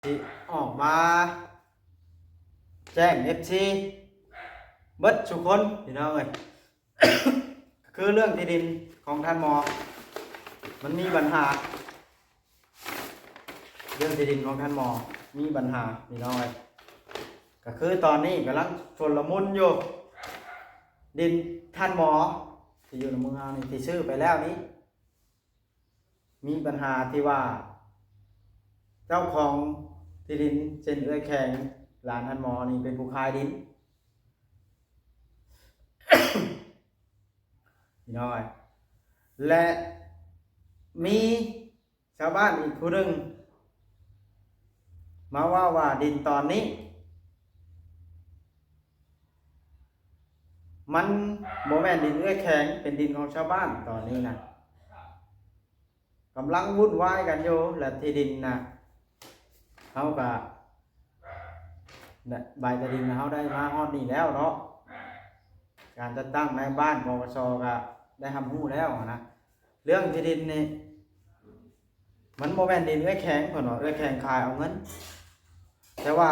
ຊິອອກມາແຈ້ງເອັຟຊີເບິດທຸກຄົນພີ່ນ້ອງເອີຍ ຄືເລື່ອງທີ່ດິນຂອງທ່ານໝໍ ມັນມີບັນຫາ ເລື່ອງທີ່ດິນຂອງທ່ານໝໍມີບັນຫາພີ່ນ້ອງເອີຍ ກໍຄືຕອນນີ້ກຳລັງຊຸນລະມຸນຢູ່ ດິນທ່ານໝໍທີ່ຢູ່ໃນເມືອງເຮົານີ້ ທີ່ຊື້ໄປແລ້ວນີ້ ມີບັນຫາທີ່ວ່າ ເຈົ້າຂອງທີ່ດິນເຊັ່ນເອື້ອຍແຂງ ຫຼານທ່ານໝໍນີ້ເປັນຜູ້ຂາຍດິນ ພີ່ນ້ອງເອີຍ ແລະມີຊາວບ້ານອີກຜູ້ໜຶ່ງມາເວົ້າວ່າດິນຕອນນີ້ ມັນບໍ່ແມ່ນດິນເອື້ອຍແຂງ ເປັນດິນຂອງຊາວບ້ານຕອນນີ້ນະ ກຳລັງວຸ້ນວາຍກັນຢູ່ ແລະທີ່ດິນນະ ເຮົາກະ ໃບຕາດິນນະ ເຮົາໄດ້ມາຮອດນີ້ແລ້ວເນາະ ການຈັດຕັ້ງໃນບ້ານ ປກສ ກະໄດ້ຮັບຮູ້ແລ້ວນະ ເລື່ອງທີ່ດິນນີ້ ມັນບໍ່ແມ່ນດິນເອື້ອຍແຂງ ເພິ່ນວ່າເອື້ອຍແຂງຂາຍເອົາເງິນ ແຕ່ວ່າ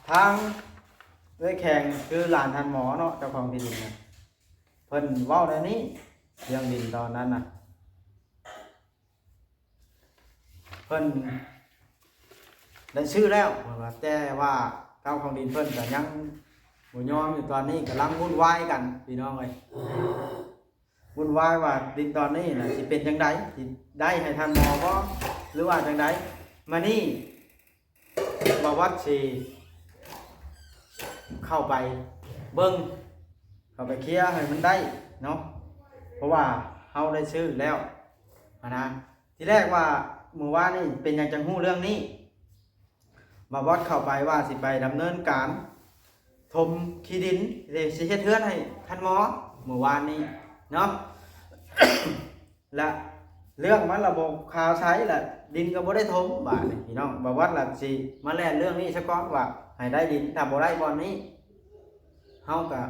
ທາງເອື້ອຍແຂງ ຄືຫຼານທ່ານໝໍເນາະ ເຈົ້າຂອງທີ່ດິນນະ ເພິ່ນເວົ້າແນວນີ້ ເລື່ອງດິນຕອນນັ້ນນະ ເພິ່ນໄດ້ຊື້ແລ້ວ ເພິ່ນວ່າ ແຕ່ວ່າເຈົ້າຂອງດິນເພິ່ນກະຍັງບໍ່ຍອມຢູ່ ຕອນນີ້ກຳລັງວຸ້ນວາຍກັນ ພີ່ນ້ອງເອີຍ ວຸ້ນວາຍວ່າດິນຕອນນີ້ນະ ຊິເປັນຈັ່ງໃດ ຊິໄດ້ໃຫ້ທ່ານໝໍບໍ່ ຫຼືວ່າຈັ່ງໃດ ມານີ້ ບ່າວວັດຊິເຂົ້າໄປເບິ່ງ ເຂົ້າໄປເຄຍໃຫ້ມັນໄດ້ເນາະ ເພາະວ່າເຮົາໄດ້ຊື້ແລ້ວຫັ້ນນະ ທີແລກວ່າມື້ວານນີ້ເປັນຫຍັງຈັ່ງຮູ້ເລື່ອງນີ້ ບ່າວວັດເຂົ້າໄປວ່າຊິໄປດຳເນີນການຖົມຂີ້ດິນ ຊິເຮັດເຮືອນໃຫ້ທ່ານໝໍມື້ວານນີ້ເນາະ ລະເລື່ອງມັນລະບໍ່ຄາວໃສ ລະດິນກໍບໍ່ໄດ້ຖົມ ບາດນີ້ພີ່ນ້ອງ ບ່າວວັດລະຊິມາແລ່ນເລື່ອງນີ້ສາກ່ອນວ່າໃຫ້ໄດ້ດິນ ຖ້າບໍ່ໄດ້ບ່ອນນີ້ ເຮົາກະ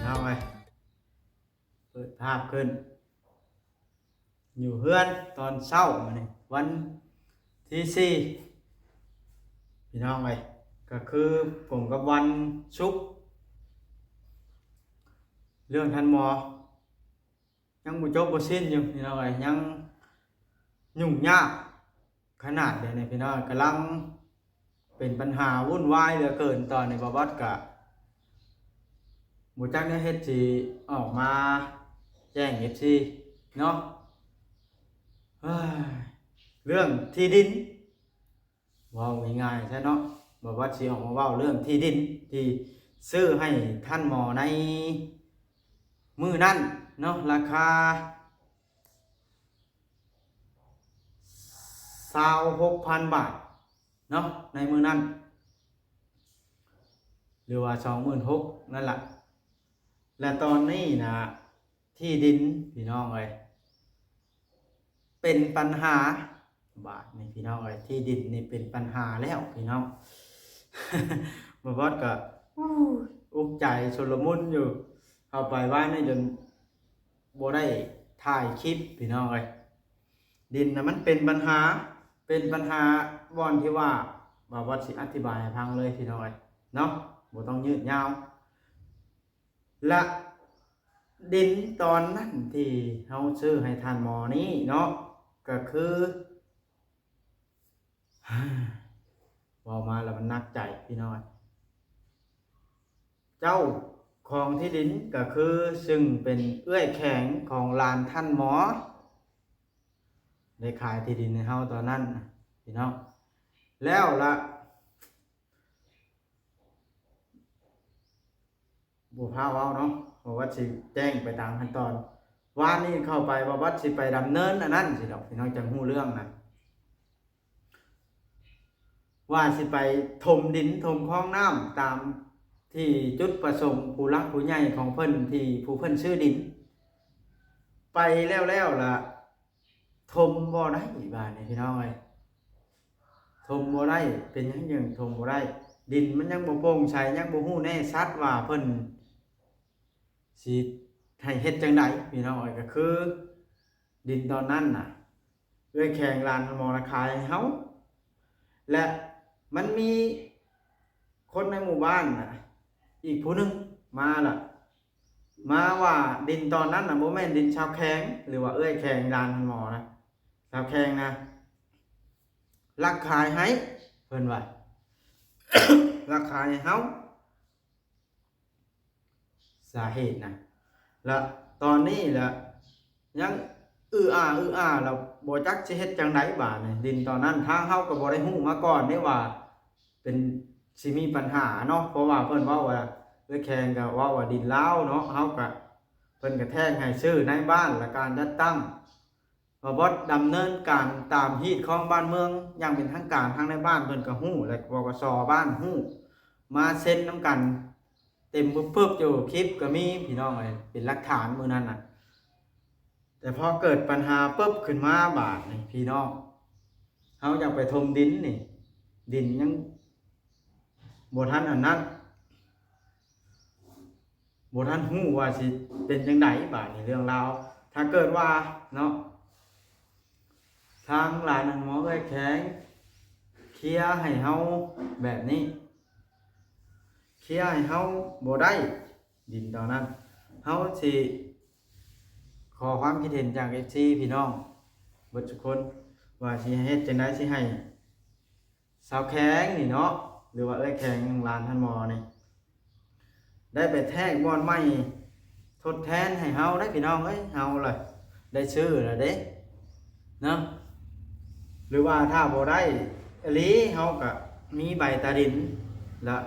ເອົາໄວ້ ເປີດພາບຂຶ້ນ ຢູ່ເຮືອນຕອນເຊົ້າມື້ນີ້ ວັນທີສີ່ ພີ່ນ້ອງເອີຍ ກໍຄືກົງກັບວັນສຸກ ເລື່ອງທ່ານໝໍ ຍັງບໍ່ຈົບບໍ່ສິ້ນຢູ່ພີ່ນ້ອງເອີຍ ຍັງຫຍຸ້ງຍາກຂະໜາດໃດນີ້ພີ່ນ້ອງ ກຳລັງເປັນບັນຫາວຸ້ນວາຍເຫຼືອເກີນ ຕອນນີ້ບ່າວວັດກະບໍ່ຈັກແນວເຮັດຊິອອກມາແຈ້ງເອັຟຊີເນາະ ເອີຍ ເລື່ອງທີ່ດິນ ເວົ້າງ່າຍໆຊະເນາະ ບ່າວວັດຊິອອກມາເວົ້າເລື່ອງທີ່ດິນທີ່ຊື້ໃຫ້ທ່ານໝໍໃນມື້ນັ້ນເນາະ ລາຄາຊາວຫົກພັນບາດເນາະ ໃນມື້ນັ້ນ ຫຼືວ່າສອງໝື່ນຫົກນັ້ນລະ ແລະຕອນນີ້ນະ ທີ່ດິນພີ່ນ້ອງເອີຍ ເປັນບັນຫາ ບາດນີ້ພີ່ນ້ອງເອີຍ ທີ່ດິນນີ້ເປັນບັນຫາແລ້ວພີ່ນ້ອງ ບ່າວວັດກໍອຸກໃຈຊຸນລະມຸນຢູ່ ເຂົ້າໄປວານນີ້ຈົນບໍ່ໄດ້ຖ່າຍຄລິບພີ່ນ້ອງເອີຍ ດິນນະມັນເປັນບັນຫາ ເປັນບັນຫາບ່ອນທີ່ວ່າ ບ່າວວັດຊິອະທິບາຍໃຫ້ຟັງເລີຍພີ່ນ້ອງເອີຍເນາະ ບໍ່ຕ້ອງຍືດຍາວ ລະດິນຕອນນັ້ນທີ່ເຮົາຊື້ໃຫ້ທ່ານໝໍນີ້ເນາະ ກໍຄື ເວົ້າມາແລ້ວມັນໜັກໃຈພີ່ນ້ອງ ເຈົ້າຂອງທີ່ດິນກໍຄື ຊຶ່ງເປັນເອື້ອຍແຂງຂອງຫຼານທ່ານໝໍ ໄດ້ຂາຍທີ່ດິນໃຫ້ເຮົາຕອນນັ້ນນະພີ່ນ້ອງ ແລ້ວລະ ບໍ່ພາເວົ້າເນາະ ເພາະວ່າຊິແຈ້ງໄປຕາມຂັ້ນຕອນ ວານນີ້ເຂົ້າໄປວ່າວັດຊິໄປດຳເນີນອັນນັ້ນຊິດອກ ພີ່ນ້ອງຈັ່ງຮູ້ເລື່ອງນະ ວ່າຊິໄປຖົມດິນຖົມຄອງນ້ຳຕາມທີ່ຈຸດປະສົງຜູ້ຫຼັກຜູ້ໃຫຍ່ຂອງເພິ່ນ ທີ່ຜູ້ເພິ່ນຊື້ດິນ ໄປແລ້ວໆລະ ຖົມບໍ່ໄດ້ບາດນີ້ພີ່ນ້ອງເອີຍ ຖົມບໍ່ໄດ້. ເປັນຫຍັງຈຶ່ງຖົມບໍ່ໄດ້? ດິນມັນຍັງບໍ່ໂປ່ງໃສ, ຍັງບໍ່ຮູ້ແນ່ຊັດວ່າເພິ່ນຊິໃຫ້ເຮັດຈັ່ງໃດ. ພີ່ນ້ອງເອີຍ, ກໍຄືດິນຕອນນັ້ນນະ ເອື້ອຍແຂງຫຼານທ່ານໝໍນະຂາຍໃຫ້ເຮົາ ແລະ ມັນມີຄົນໃນໝູ່ບ້ານນະ ອີກຜູ້ໜຶ່ງມາລະ ມາວ່າດິນຕອນນັ້ນນະ ບໍ່ແມ່ນດິນຊາວແຂງ ຫຼືວ່າເອື້ອຍແຂງຫຼານທ່ານໝໍນະ, ຊາວແຂງນະ ລັກຂາຍໃຫ້ ເພິ່ນວ່າ ລັກຂາຍໃຫ້ເຮົາ. ສາເຫດນະ ລະຕອນນີ້ລະຍັງອື້ອອາ ອື້ອອາ ລະບໍ່ຈັກຊິເຮັດຈັ່ງໃດບາດນີ້. ດິນຕອນນັ້ນທາງເຮົາກໍບໍ່ໄດ້ຮູ້ມາກ່ອນເດ້ວ່າເປັນ ຊິມີບັນຫາເນາະ, ເພາະວ່າເພິ່ນເວົ້າວ່າ ເອື້ອຍແຂງກໍເວົ້າວ່າດິນລາວເນາະ, ເຮົາກໍ ເພິ່ນກໍແທກໃຫ້ຊື່ນາຍບ້ານ ແລະ ການຈັດຕັ້ງ ວ່າບໍ່ດຳເນີນການຕາມຮີດຄອງບ້ານເມືອງຢ່າງເປັນທາງການ, ທາງໃນບ້ານເພິ່ນກໍຮູ້ ແລະ ປກສບ້ານຮູ້ ມາເຊັນນຳກັນເຕັມປຶບໆຢູ່, ຄລິບກໍມີພີ່ນ້ອງເອີຍ ເປັນຫຼັກຖານມື້ນັ້ນນະ. ແຕ່ພໍເກີດບັນຫາປຶບຂຶ້ນມາບາດນີ້ພີ່ນ້ອງ ເຮົາຢາກໄປຖົມດິນນີ້ ດິນຍັງບໍ່ທັນອັນນັ້ນ ບໍ່ທັນຮູ້ວ່າຊິເປັນຈັ່ງໃດບາດນີ້ເລື່ອງລາວ. ຖ້າເກີດວ່າເນາະ ທາງຫຼານອັນໝໍເອື້ອຍແຂງເຄຍໃຫ້ເຮົາແບບນີ້ ເຄຍໃຫ້ເຮົາບໍ່ໄດ້ດິນຕອນນັ້ນ ເຮົາຊິຂໍຄວາມຄິດເຫັນຈາກເອັຟຊີພີ່ນ້ອງເບິດທຸກຄົນ ວ່າຊິເຮັດຈັ່ງໃດ ຊິໃຫ້ ຊາວແຂງນີ້ເນາະ ຫຼືວ່າເອື້ອຍແຂງຫຼານທ່ານໝໍນີ້ ໄດ້ໄປແທກບ່ອນໃໝ່ທົດແທນໃຫ້ເຮົາໄດ໋ພີ່ນ້ອງເອີຍ. ເຮົາລະໄດ້ຊື້ລະເດ້ເນາະ ຫຼືວ່າຖ້າບໍ່ໄດ້ອີ່ຫຼີ ເຮົາກະມີໃບຕາດິນລະ.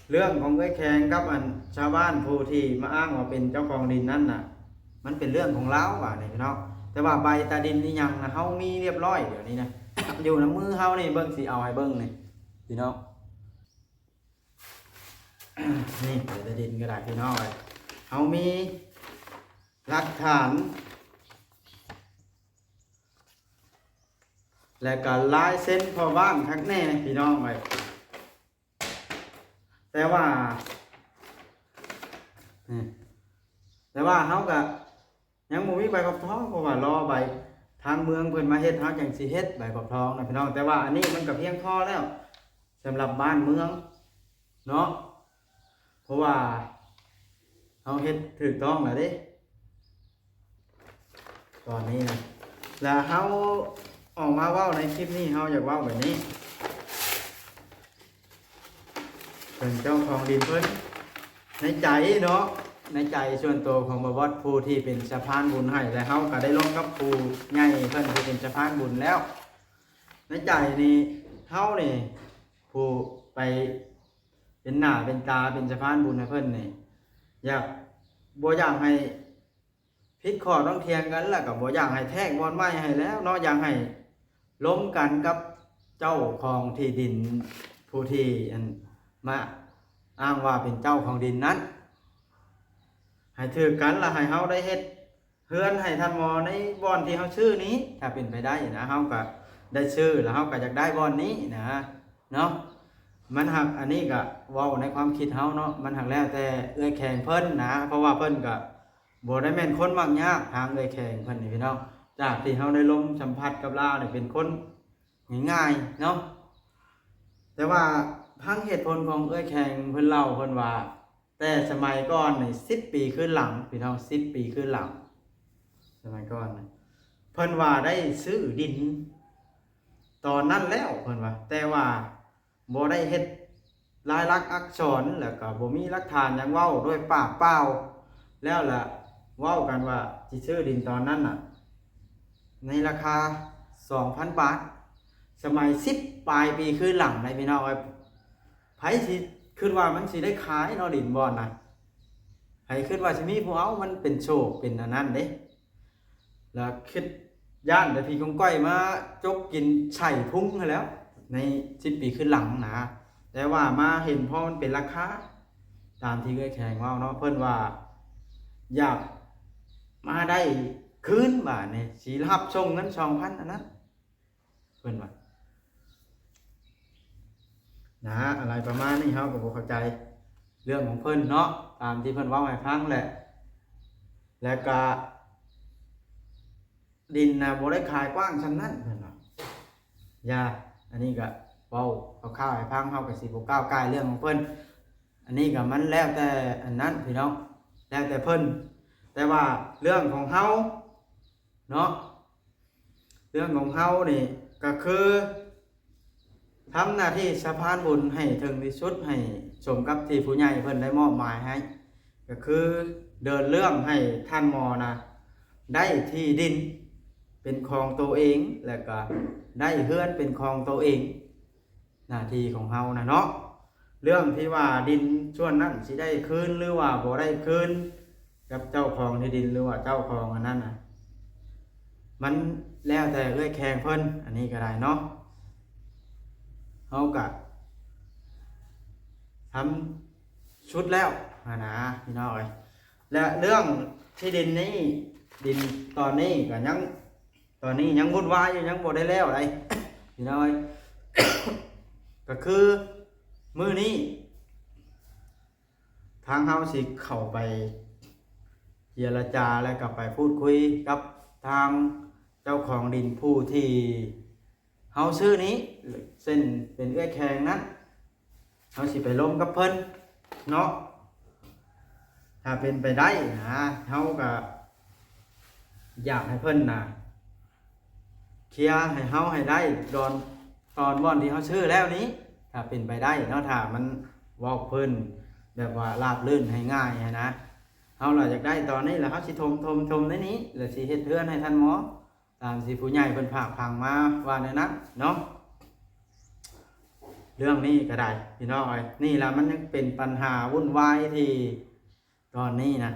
ເລື່ອງຂອງເອື້ອຍແຂງກັບອັນຊາວບ້ານຜູ້ທີ່ມາອ້າງວ່າເປັນເຈົ້າຂອງດິນນັ້ນນະ ມັນເປັນເລື່ອງຂອງລາວບາດນີ້ພີ່ນ້ອງ. ແຕ່ວ່າໃບຕາດິນອີ່ຫຍັງນະ ເຮົາມີລຽບຮ້ອຍດຽວນີ້ນະ ຢູ່ນຳມືເຮົານີ້ ເບິ່ງ ຊິເອົາໃຫ້ເບິ່ງນີ້ພີ່ນ້ອງ ນີ້ໃບຕາດິນກໍໄດ້ພີ່ນ້ອງເອີຍ ເຮົາມີຫຼັກຖານ ແລະ ກໍລາຍເຊັນພໍ່ບ້ານຄັກແນ່ພີ່ນ້ອງເອີຍ. ແຕ່ວ່າ ແຕ່ວ່າເຮົາກະຍັງບໍ່ມີໃບຂອບທອງ ເພາະວ່າລໍໃບທາງເມືອງເພິ່ນມາເຮັດ ເຮົາຈັ່ງຊິເຮັດໃບຂອບທອງນະພີ່ນ້ອງ. ແຕ່ວ່າອັນນີ້ມັນກະພຽງພໍແລ້ວ ສຳລັບບ້ານເມືອງເນາະ ເພາະວ່າເຮົາເຮັດຖືກຕ້ອງແລ້ວເດ້ ຕອນນີ້ນະ. ແລ້ວເຮົາອອກມາເວົ້າໃນຄລິບນີ້ ເຮົາຢາກເວົ້າແບບນີ້ ເປັນເຈົ້າຂອງດິນເພິ່ນ ໃນໃຈເນາະ ໃນໃຈສ່ວນໂຕຂອງບ່າວບອດ ຜູ້ທີ່ເປັນສະພານບຸນໃຫ້ ແລະ ເຮົາກໍໄດ້ລົມກັບຜູ້ໃຫຍ່ເພິ່ນ ຜູ້ເປັນສະພານບຸນແລ້ວ. ໃນໃຈນີ້ ເຮົານີ້ ຜູ້ໄປເປັນໜ້າເປັນຕາ ເປັນສະພານບຸນໃຫ້ເພິ່ນນີ້ ຢາກ ບໍ່ຢາກໃຫ້ຜິດຂໍ້ຕ້ອງຖຽງກັນ ແລ້ວກໍບໍ່ຢາກໃຫ້ແທກບ່ອນໃໝ່ໃຫ້ແລ້ວເນາະ, ຢາກໃຫ້ລົມກັນກັບເຈົ້າຂອງທີ່ດິນ ຜູ້ທີ່ ອັນ ມາອ້າງວ່າເປັນເຈົ້າຂອງດິນນັ້ນ ໃຫ້ຖືກກັນ ແລ້ວໃຫ້ເຮົາໄດ້ເຮັດ ເຮືອນໃຫ້ທ່ານໝໍໃນບ່ອນທີ່ເຮົາຊື້ນີ້ ຖ້າເປັນໄປໄດ້ນະ ເຮົາກະໄດ້ຊື້ ແລ້ວເຮົາກະຢາກໄດ້ບ່ອນນີ້ນະເນາະ. ມັນຫາກ ອັນນີ້ກະເວົ້າໃນຄວາມຄິດເຮົາເນາະ, ມັນຫາກແລ້ວແຕ່ເອື້ອຍແຂງເພິ່ນນະ, ເພາະວ່າເພິ່ນກະບໍ່ໄດ້ແມ່ນຄົນມັກຍາກ ທາງເອື້ອຍແຂງເພິ່ນນີ້ພີ່ນ້ອງ. ຈາກທີ່ເຮົາໄດ້ລົມສຳຜັດກັບລາວນີ້ ເປັນຄົນງ່າຍໆເນາະ, ແຕ່ວ່າຟັງເຫດຜົນຂອງເອື້ອຍແຂງເພິ່ນເລົ່າ ເພິ່ນວ່າ ແຕ່ສະໄໝກ່ອນນີ້ ສິບປີຄືນຫຼັງ ພີ່ນ້ອງ, ສິບປີຄືນຫຼັງ ສະໄໝກ່ອນນະ ເພິ່ນວ່າໄດ້ຊື້ດິນຕອນນັ້ນແລ້ວ ເພິ່ນວ່າ ແຕ່ວ່າບໍ່ໄດ້ເຮັດລາຍລັກອັກສອນ ແລ້ວກໍບໍ່ມີຫຼັກຖານຫຍັງ, ເວົ້າດ້ວຍປາກເປົ່າ ແລ້ວລະເວົ້າກັນວ່າຊິຊື້ດິນຕອນນັ້ນນະ ໃນລາຄາສອງພັນບາດ ສະໄໝສິບປາຍປີຄືນຫຼັງໃດ໋ ພີ່ນ້ອງເອີຍ. ໃຜຊິຄິດວ່າມັນຊິໄດ້ຂາຍເນາະ ດິນບ່ອນນະ, ໃຜຄິດວ່າຊິມີຜູ້ເອົາ, ມັນເປັນໂຊກເປັນອັນນັ້ນເດ້. ລະຄິດຢ້ານແຕ່ຜີກົງກ້ອຍມາຈົກກິນໄສ້ພຸງຫັ້ນແຫຼ້ວ ໃນສິບປີຄືນຫຼັງນະ, ແຕ່ວ່າມາເຫັນພໍມັນເປັນລາຄາ ຕາມທີ່ເອື້ອຍແຂງເວົ້າເນາະ, ເພິ່ນວ່າຢາກມາໄດ້ຄືນ ບາດນີ້ຊິຮັບສົ່ງເງິນສອງພັນອັນນັ້ນ ເພິ່ນວ່າ ນະ ອະໄລປະມານນີ້ ເຮົາກໍບໍ່ເຂົ້າໃຈເລື່ອງຂອງເພິ່ນເນາະ ຕາມທີ່ເພິ່ນເວົ້າໃຫ້ຟັງແຫຼະ ແລ້ວກະດິນນະບໍ່ໄດ້ຂາຍກວ້າງຊ່ຳນັ້ນເພິ່ນວ່າ ຢ່າ ອັນນີ້ກະເວົ້າຄ່າວໆໃຫ້ຟັງ ເຮົາກະຊິບໍ່ກ້າວກ່າຍເລື່ອງຂອງເພິ່ນ ອັນນີ້ກະມັນແລ້ວແຕ່ອັນນັ້ນພີ່ນ້ອງ ແລ້ວແຕ່ເພິ່ນ ແຕ່ວ່າເລື່ອງຂອງເຮົາເນາະ ເລື່ອງຂອງເຮົານີ້ກະຄື ທຳໜ້າທີ່ສະພານບຸນໃຫ້ເຖິງທີ່ສຸດ ໃຫ້ສົມກັບທີ່ຜູ້ໃຫຍ່ເພິ່ນໄດ້ມອບໝາຍໃຫ້ ກະຄືເດີນເລື່ອງໃຫ້ທ່ານໝໍນະ ໄດ້ທີ່ດິນເປັນຂອງໂຕເອງ ແລ້ວກະໄດ້ເຮືອນເປັນຂອງໂຕເອງ ໜ້າທີ່ຂອງເຮົານະເນາະ ເລື່ອງທີ່ວ່າດິນສ່ວນນັ້ນຊິໄດ້ຄືນ ຫຼືວ່າບໍ່ໄດ້ຄືນ ກັບເຈົ້າຂອງທີ່ດິນ ຫຼືວ່າເຈົ້າຂອງອັນນັ້ນນະ ມັນແລ້ວແຕ່ເອື້ອຍແຄງເພິ່ນ ອັນນີ້ກະໄດ້ເນາະ ເຮົາກະທຳສຸດແລ້ວຫັ້ນນະພີ່ນ້ອງເອີຍ ແລະເລື່ອງທີ່ດິນນີ້ ດິນຕອນນີ້ກະຍັງ ຕອນນີ້ຍັງວຸ່ນວາຍຢູ່ ຍັງບໍ່ໄດ້ແລ້ວໃດ໋ ພີ່ນ້ອງເອີຍ ກະຄືມື້ນີ້ ທາງເຮົາຊິເຂົ້າໄປເຈລະຈາ ແລ້ວກະໄປພູດຄຸຍກັບທາງເຈົ້າຂອງດິນຜູ້ທີ່ເຮົາຊື້ນີ້ ເຊັ່ນເປັນເອື້ອຍແຄງນັ້ນ ເຮົາຊິໄປລົມກັບເພິ່ນເນາະ ຖ້າເປັນໄປໄດ້ນະ ເຮົາກະຢາກໃຫ້ເພິ່ນນະ ເຄຍໃຫ້ເຮົາໃຫ້ໄດ້ ດອນ ຕອນບ່ອນທີ່ເຮົາຊື້ແລ້ວນີ້ ຖ້າເປັນໄປໄດ້ເນາະ ຖ້າມັນເວົ້າເພິ່ນແບບວ່າລາບລື່ນໃຫ້ງ່າຍຫັ້ນນະ ເຮົາລະຢາກໄດ້ຕອນນີ້ ລະເຮົາຊິຖົມໆໆໃນນີ້ ລະຊິເຮັດເຮືອນໃຫ້ທ່ານໝໍ ຕາມທີ່ຜູ້ໃຫຍ່ເພິ່ນຝາກຝັງມາ ວ່າແນວນັ້ນເນາະ ເລື່ອງນີ້ກະໄດ້ພີ່ນ້ອງເອີຍ ນີ້ລະມັນຍັງເປັນບັນຫາວຸ່ນວາຍທີ່ ຕອນນີ້ນະ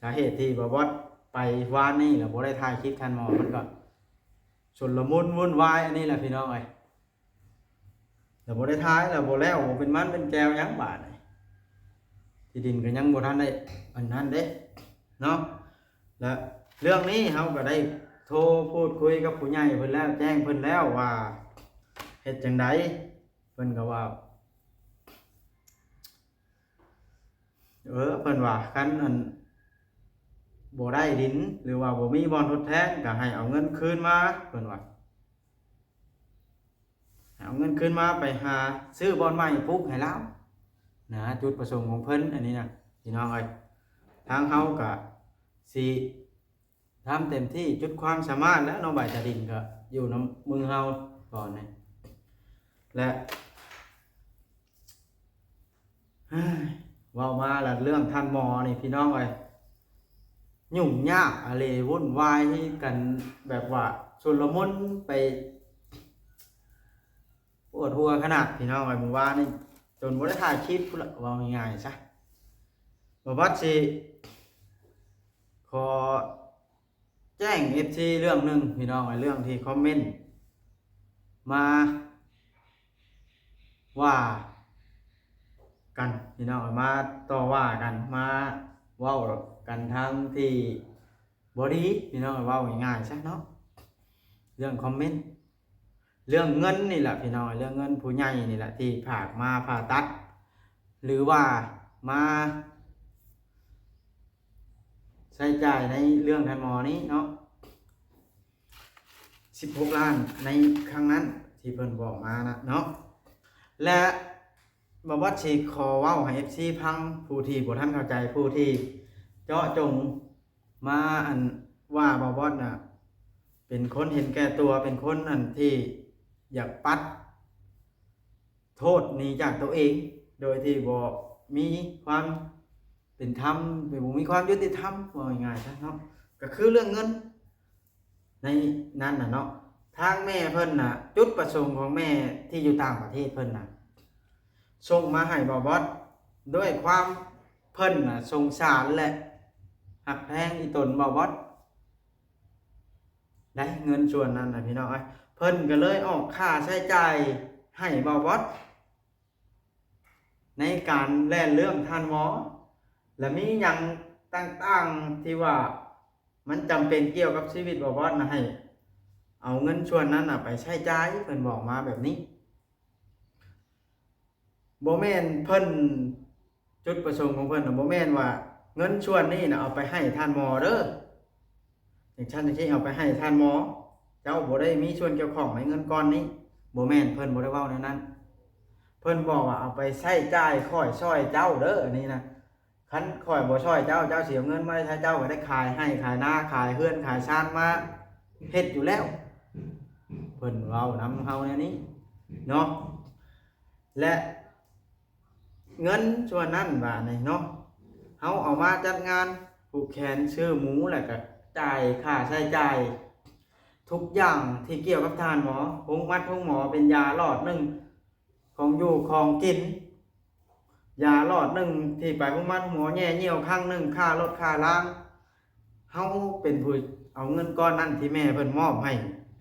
ສາເຫດທີ່ບ່າວບອດໄປວານນີ້ລະບໍ່ໄດ້ຖ່າຍຄລິບທ່ານໝໍ ມັນກະຊຸນລະມຸນວຸ່ນວາຍອັນນີ້ແຫຼະພີ່ນ້ອງເອີຍ ລະບໍ່ໄດ້ຖ່າຍ ລະບໍ່ແລ້ວ ບໍ່ເປັນມັນເປັນແກວຫຍັງບາດນີ້ ທີ່ດິນກະຍັງບໍ່ທັນໄດ້ອັນນັ້ນເດ້ເນາະ ລະເລື່ອງນີ້ເຮົາກະໄດ້ໂທພູດຄຸຍກັບຜູ້ໃຫຍ່ເພິ່ນແລ້ວ ແຈ້ງເພິ່ນແລ້ວວ່າເຮັດຈັ່ງໃດ ເພິ່ນກະວ່າ ເອີ ເພິ່ນວ່າ ຄັນອັນ ບໍ່ໄດ້ດິນ ຫຼືວ່າບໍ່ມີບ່ອນທົດແທນ ກະໃຫ້ເອົາເງິນຄືນມາ ເພິ່ນວ່າ ໃຫ້ເອົາເງິນຄືນມາ ໄປຫາຊື້ບ່ອນໃໝ່ປູກໃຫ້ລາວນະ ຈຸດປະສົງຂອງເພິ່ນອັນນີ້ນະ ພີ່ນ້ອງເອີຍ ທາງເຮົາກະຊິ ທຳເຕັມທີ່ສຸດຄວາມສາມາດແລ້ວເນາະ ໃບຕາດິນກະຢູ່ນຳມືເຮົາຕອນນີ້ ແລະ ເວົ້າມາລະເລື່ອງທ່ານໝໍນີ້ພີ່ນ້ອງເອີຍ ຫຍຸ້ງຍາກອະເລ ວຸ່ນວາຍກັນ ແບບວ່າຊຸນລະມຸນໄປ ປວດຫົວຂະໜາດພີ່ນ້ອງເອີຍ ມື້ວານນີ້ຈົນບໍ່ໄດ້ຖ່າຍຄລິບພຸ້ນລະ ເວົ້າງ່າຍໆຊະ ບໍ່ບັດຊິຂໍແຈ້ງເອັຟຊີເລື່ອງໜຶ່ງພີ່ນ້ອງເອີຍ ເລື່ອງທີ່ຄອມເມັນມາວ່າກັນພີ່ນ້ອງເອີຍ ມາຕໍ່ວ່າກັນ ມາເວົ້າກັນທາງທີ່ ບໍ່ດີພີ່ນ້ອງ ເວົ້າງ່າຍໆຊະເນາະ ເລື່ອງຄອມເມັນ ເລື່ອງເງິນນີ້ແຫຼະພີ່ນ້ອງ ເລື່ອງເງິນຜູ້ໃຫຍ່ນີ້ແຫຼະ ທີ່ຝາກມາຜ່າຕັດ ຫຼືວ່າມາໃຊ້ຈ່າຍໃນເລື່ອງທ່ານໝໍນີ້ເນາະ ສິບຫົກລ້ານໃນຄັ້ງນັ້ນທີ່ເພິ່ນບອກມານະເນາະ ແລະ ບ່າວບອດຊິຂໍເວົ້າໃຫ້ເອັຟຊີຟັງ ຜູ້ທີ່ບໍ່ທັນເຂົ້າໃຈ ຜູ້ທີ່ເຈາະຈົງ ມາອັນວ່າບ່າວບອດນະ ເປັນຄົນເຫັນແກ່ຕົວ ເປັນຄົນອັນທີ່ຢາກປັດໂທດໜີຈາກໂຕເອງ ໂດຍທີ່ບໍ່ມີຄວາມເປັນທຳ ບໍ່ມີຄວາມຍຸຕິທຳ ເວົ້າງ່າຍໆຊະເນາະ ກະຄືເລື່ອງເງິນໃນນັ້ນນະເນາະ ທາງແມ່ເພິ່ນນະ ຈຸດປະສົງຂອງແມ່ທີ່ຢູ່ຕ່າງປະເທດເພິ່ນນະ ສົ່ງມາໃຫ້ບ່າວບອດ ດ້ວຍຄວາມເພິ່ນນະສົງສານ ແລະ ຮັກແພງອີ່ຕົນບ່າວບອດ ໄດ້ເງິນສ່ວນນັ້ນນະພີ່ນ້ອງເອີຍ ເພິ່ນກະເລີຍອອກຄ່າໃຊ້ຈ່າຍໃຫ້ບ່າວບອດ ໃນການແລ່ນເລື່ອງທ່ານໝໍ ແລະ ມີຫຍັງຕ່າງໆທີ່ວ່າມັນຈຳເປັນກ່ຽວກັບຊີວິດບ່າວບອດນະ ໃຫ້ເອົາເງິນສ່ວນນັ້ນນະໄປໃຊ້ຈ່າຍ ເພິ່ນບອກມາແບບນີ້. ບໍ່ແມ່ນເພິ່ນ ຈຸດປະສົງຂອງເພິ່ນນະ ບໍ່ແມ່ນວ່າເງິນສ່ວນນີ້ນະ ເອົາໄປໃຫ້ທ່ານໝໍເດີ ຈັ່ງຊັ້ນຈັ່ງຊີ້ ເອົາໄປໃຫ້ທ່ານໝໍ ເຈົ້າບໍ່ໄດ້ມີສ່ວນກ່ຽວຂ້ອງໃນເງິນກ້ອນນີ້. ບໍ່ແມ່ນ, ເພິ່ນບໍ່ໄດ້ເວົ້າແນວນັ້ນ. ເພິ່ນບອກວ່າ ເອົາໄປໃຊ້ຈ່າຍຂ້ອຍຊ່ອຍເຈົ້າເດີ ອັນນີ້ນະ. ຄັນຂ້ອຍບໍ່ຊ່ອຍເຈົ້າ, ເຈົ້າຊິເອົາເງິນມາໃຫ້ເຈົ້າ ກໍໄດ້ຂາຍໄຮ່ຂາຍນາ, ຂາຍເຮືອນຂາຍຊານມາເຮັດຢູ່ແລ້ວ. ເພິ່ນເວົ້ານຳເຮົາແນວນີ້ເນາະ. ແລະ ເງິນສ່ວນນັ້ນບາດນີ້ເນາະ ເຮົາເອົາມາຈັດງານຜູກແຂນ, ຊື້ໝູ ແລ້ວກໍຈ່າຍຄ່າໃຊ້ຈ່າຍທຸກຢ່າງທີ່ກ່ຽວກັບທ່ານໝໍ, ໂຮງໝັດໂຮງໝໍ, ເປັນຢາຫຼອດໜຶ່ງ, ຂອງຢູ່ຂອງກິນ, ຢາຫຼອດໜຶ່ງທີ່ໄປໂຮງໝັດໂຮງໝໍ, ແຍ່ຍ່ຽວຄັ້ງໜຶ່ງ, ຄ່າລົດຄ່າລາງ. ເຮົາເປັນຜູ້ເອົາເງິນກ້ອນນັ້ນທີ່ແມ່ເພິ່ນມອບໃຫ້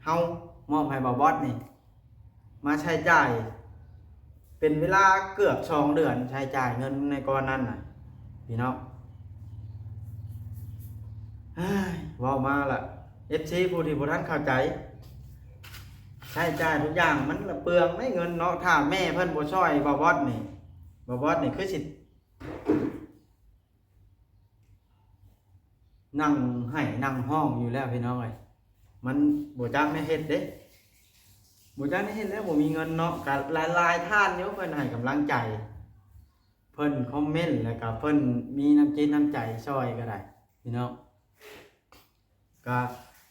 ເຮົາ, ມອບໃຫ້ບ່າວບອດນີ້ ມາໃຊ້ຈ່າຍ ເປັນເວລາເກືອບສອງເດືອນ ໃຊ້ຈ່າຍເງິນໃນກ້ອນນັ້ນນະ ພີ່ນ້ອງ. ເວົ້າມາລະ ເອັຟຊີ ຜູ້ທີ່ບໍ່ທັນເຂົ້າໃຈ, ໃຊ້ຈ່າຍທຸກຢ່າງມັນລະເປືອງເດ້ເງິນເນາະ. ຖ້າແມ່ເພິ່ນບໍ່ຊ່ອຍບ່າວບອດນີ້, ບ່າວບອດນີ້ຄືຊິ ນັ່ງໄຫ້ນັ່ງຮ້ອງຢູ່ແລ້ວພີ່ນ້ອງເອີຍ. ມັນບໍ່ຈັກແນວເຮັດເດ້, ບໍ່ຈັກແນວເຮັດແລ້ວ, ບໍ່ມີເງິນເນາະ. ກະຫຼາຍໆທ່ານຢູ່ ເພິ່ນໃຫ້ກຳລັງໃຈ, ເພິ່ນຄອມເມັນ ແລ້ວກະເພິ່ນມີນ້ຳຈິດນ້ຳໃຈຊ່ອຍກໍໄດ້ພີ່ນ້ອງ. ກະ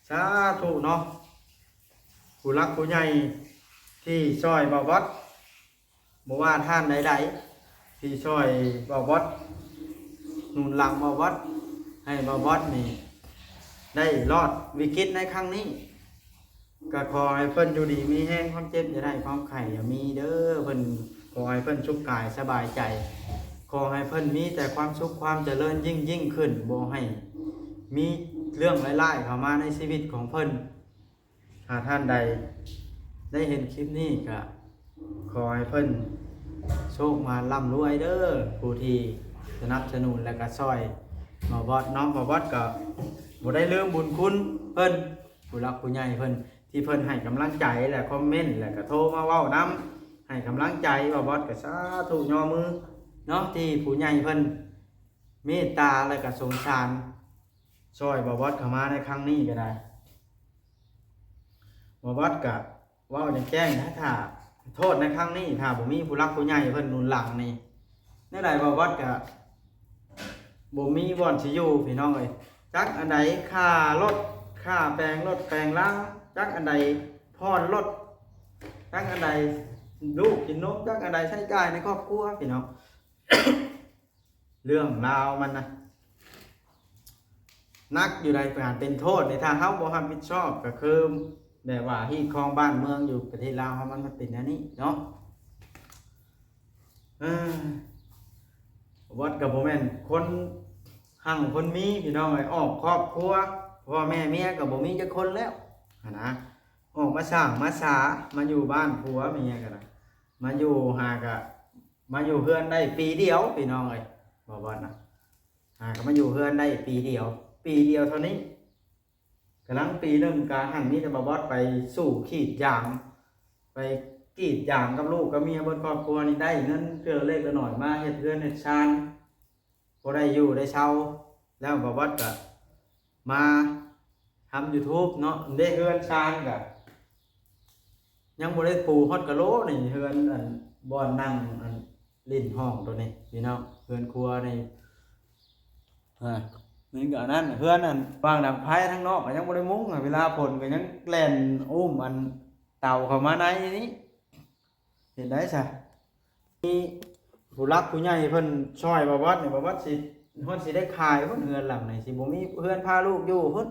ສາທຸເນາະ ຜູ້ຫຼັກຜູ້ໃຫຍ່ທີ່ຊ່ອຍບ່າວບອດ, ບໍ່ວ່າທ່ານໃດໆທີ່ຊ່ອຍບ່າວບອດ, ໜູນຫຼັງບ່າວບອດ, ໃຫ້ບ່າວບອດນີ້ໄດ້ລອດວິກິດໃນຄັ້ງນີ້. ກໍຂໍໃຫ້ເພິ່ນຢູ່ດີມີແຮງ, ຄວາມເຈັບຢ່າໄດ້, ຄວາມໄຂ້ຢ່າມີເດີ. ເພິ່ນ ຂໍໃຫ້ເພິ່ນສຸກກາຍສະບາຍໃຈ, ຂໍໃຫ້ເພິ່ນມີແຕ່ຄວາມສຸກຄວາມຈະເລີນຍິ່ງໆຂຶ້ນ, ບໍ່ໃຫ້ມີເລື່ອງຮ້າຍໆເຂົ້າມາໃນຊີວິດຂອງເພິ່ນ. ຖ້າທ່ານໃດໄດ້ເຫັນຄລິບນີ້ ກໍຂໍໃຫ້ເພິ່ນໂຊກມານລ່ຳລວຍເດີ, ຜູ້ທີ່ສະໜັບສະໜູນ ແລະ ກໍຊ່ອຍບ່າວບອດເນາະ. ບ່າວບອດກໍບໍ່ໄດ້ລືມບຸນຄຸນເພິ່ນ, ຜູ້ຫຼັກຜູ້ໃຫຍ່ເພິ່ນ ທີ່ເພິ່ນໃຫ້ກຳລັງໃຈ ແລະ ຄອມເມັນ ແລະ ກໍໂທມາເວົ້ານຳ ໃຫ້ກຳລັງໃຈບ່າວບອດ. ກໍສາທຸຍໍມືເນາະ ທີ່ຜູ້ໃຫຍ່ເພິ່ນເມດຕາ ແລະ ກໍສົງສານ ຊ່ອຍບ່າວບອດເຂົ້າມາໃນຄັ້ງນີ້ກໍໄດ້. ບ່າວບອດກໍເວົ້າແຈ້ງໆນະ, ຖ້າໂທດໃນຄັ້ງນີ້ ຖ້າບໍ່ມີຜູ້ຫຼັກຜູ້ໃຫຍ່ເພິ່ນໜູນຫຼັງນີ້, ແນວໃດບ່າວບອດກໍບໍ່ມີບ່ອນຊິຢູ່ພີ່ນ້ອງເອີຍ. ຈັກອັນໃດຄ່າລົດ, ຄ່າແປງລົດແປງລາງ, ຈັກອັນໃດຜ່ອນລົດ, ຈັກອັນໃດລູກກິນນົມ, ຈັກອັນໃດໃຊ້ຈ່າຍໃນຄອບຄົວພີ່ນ້ອງ. ເລື່ອງລາວມັນນະ ໜັກຢູ່ໃດ, ການເປັນໂທດນີ້ ຖ້າເຮົາບໍ່ຮັບຜິດຊອບ ກໍຄືແບບວ່າຮີດຄອງບ້ານເມືອງຢູ່ປະເທດລາວເຮົາ ມັນ ມັນເປັນແນວນີ້ເນາະ. ເອີ ວັດກໍບໍ່ແມ່ນຄົນຮັ່ງຄົນມີ ພີ່ນ້ອງເອີຍ, ອອກຄອບຄົວ ພໍ່ແມ່ເມຍກໍບໍ່ມີຈັກຄົນແລ້ວຫັ້ນນະ, ອອກມາສ້າງມາສາ ມາຢູ່ບ້ານຜົວເມຍກໍໄດ້, ມາຢູ່ຫາກະ ມາຢູ່ເຮືອນໄດ້ປີດຽວພີ່ນ້ອງເອີຍ, ບ່າວບອດນະ ຫາກໍມາຢູ່ເຮືອນໄດ້ປີດຽວ, ປີດຽວເທົ່ານີ້, ກຳລັງປີໜຶ່ງກະຫັ້ນ ມີແຕ່ບ່າວບອດໄປສູ້ຂີດຢາງ, ໄປກຣີດຢາງກັບລູກກັບເມຍເບິດຄອບຄົວນີ້, ໄດ້ເງິນເທື່ອເລັກລະໜ້ອຍມາເຮັດເຮືອນເຮັດຊານ ພໍໄດ້ຢູ່ໄດ້ເຊົາ, ແລ້ວບ່າວບອດກະມາທຳຢູທູບເນາະ. ເດ້ ເຮືອນຊານກະຍັງບໍ່ໄດ້ປູຮອດກະໂຫຼນີ້, ເຮືອນອັນ ບ່ອນນັ່ງອັນ ຫຼິ້ນຫ້ອງໂຕນີ້ພີ່ນ້ອງ, ເຮືອນຄົວນີ້ ອາ ນີ້ກໍອັນນັ້ນ, ເຮືອນອັນ ວາງດັງໄຟທາງນອກກໍຍັງບໍ່ໄດ້ມຸງ, ເວລາຝົນກໍຍັງແລ່ນອຸ້ມອັນເຕົາເຂົ້າມາໃນນີ້. ເຮັດໄດ້ຊະ ມີຜູ້ຫຼັກຜູ້ໃຫຍ່ເພິ່ນຊ່ອຍບ່າວບອດນີ້, ບ່າວບອດຊິ ຮອດຊິໄດ້ຂາຍພຸ້ນ ເຮືອນຫຼັງນີ້, ຊິບໍ່ມີເຮືອນພາລູກຢູ່ພຸ້ນ.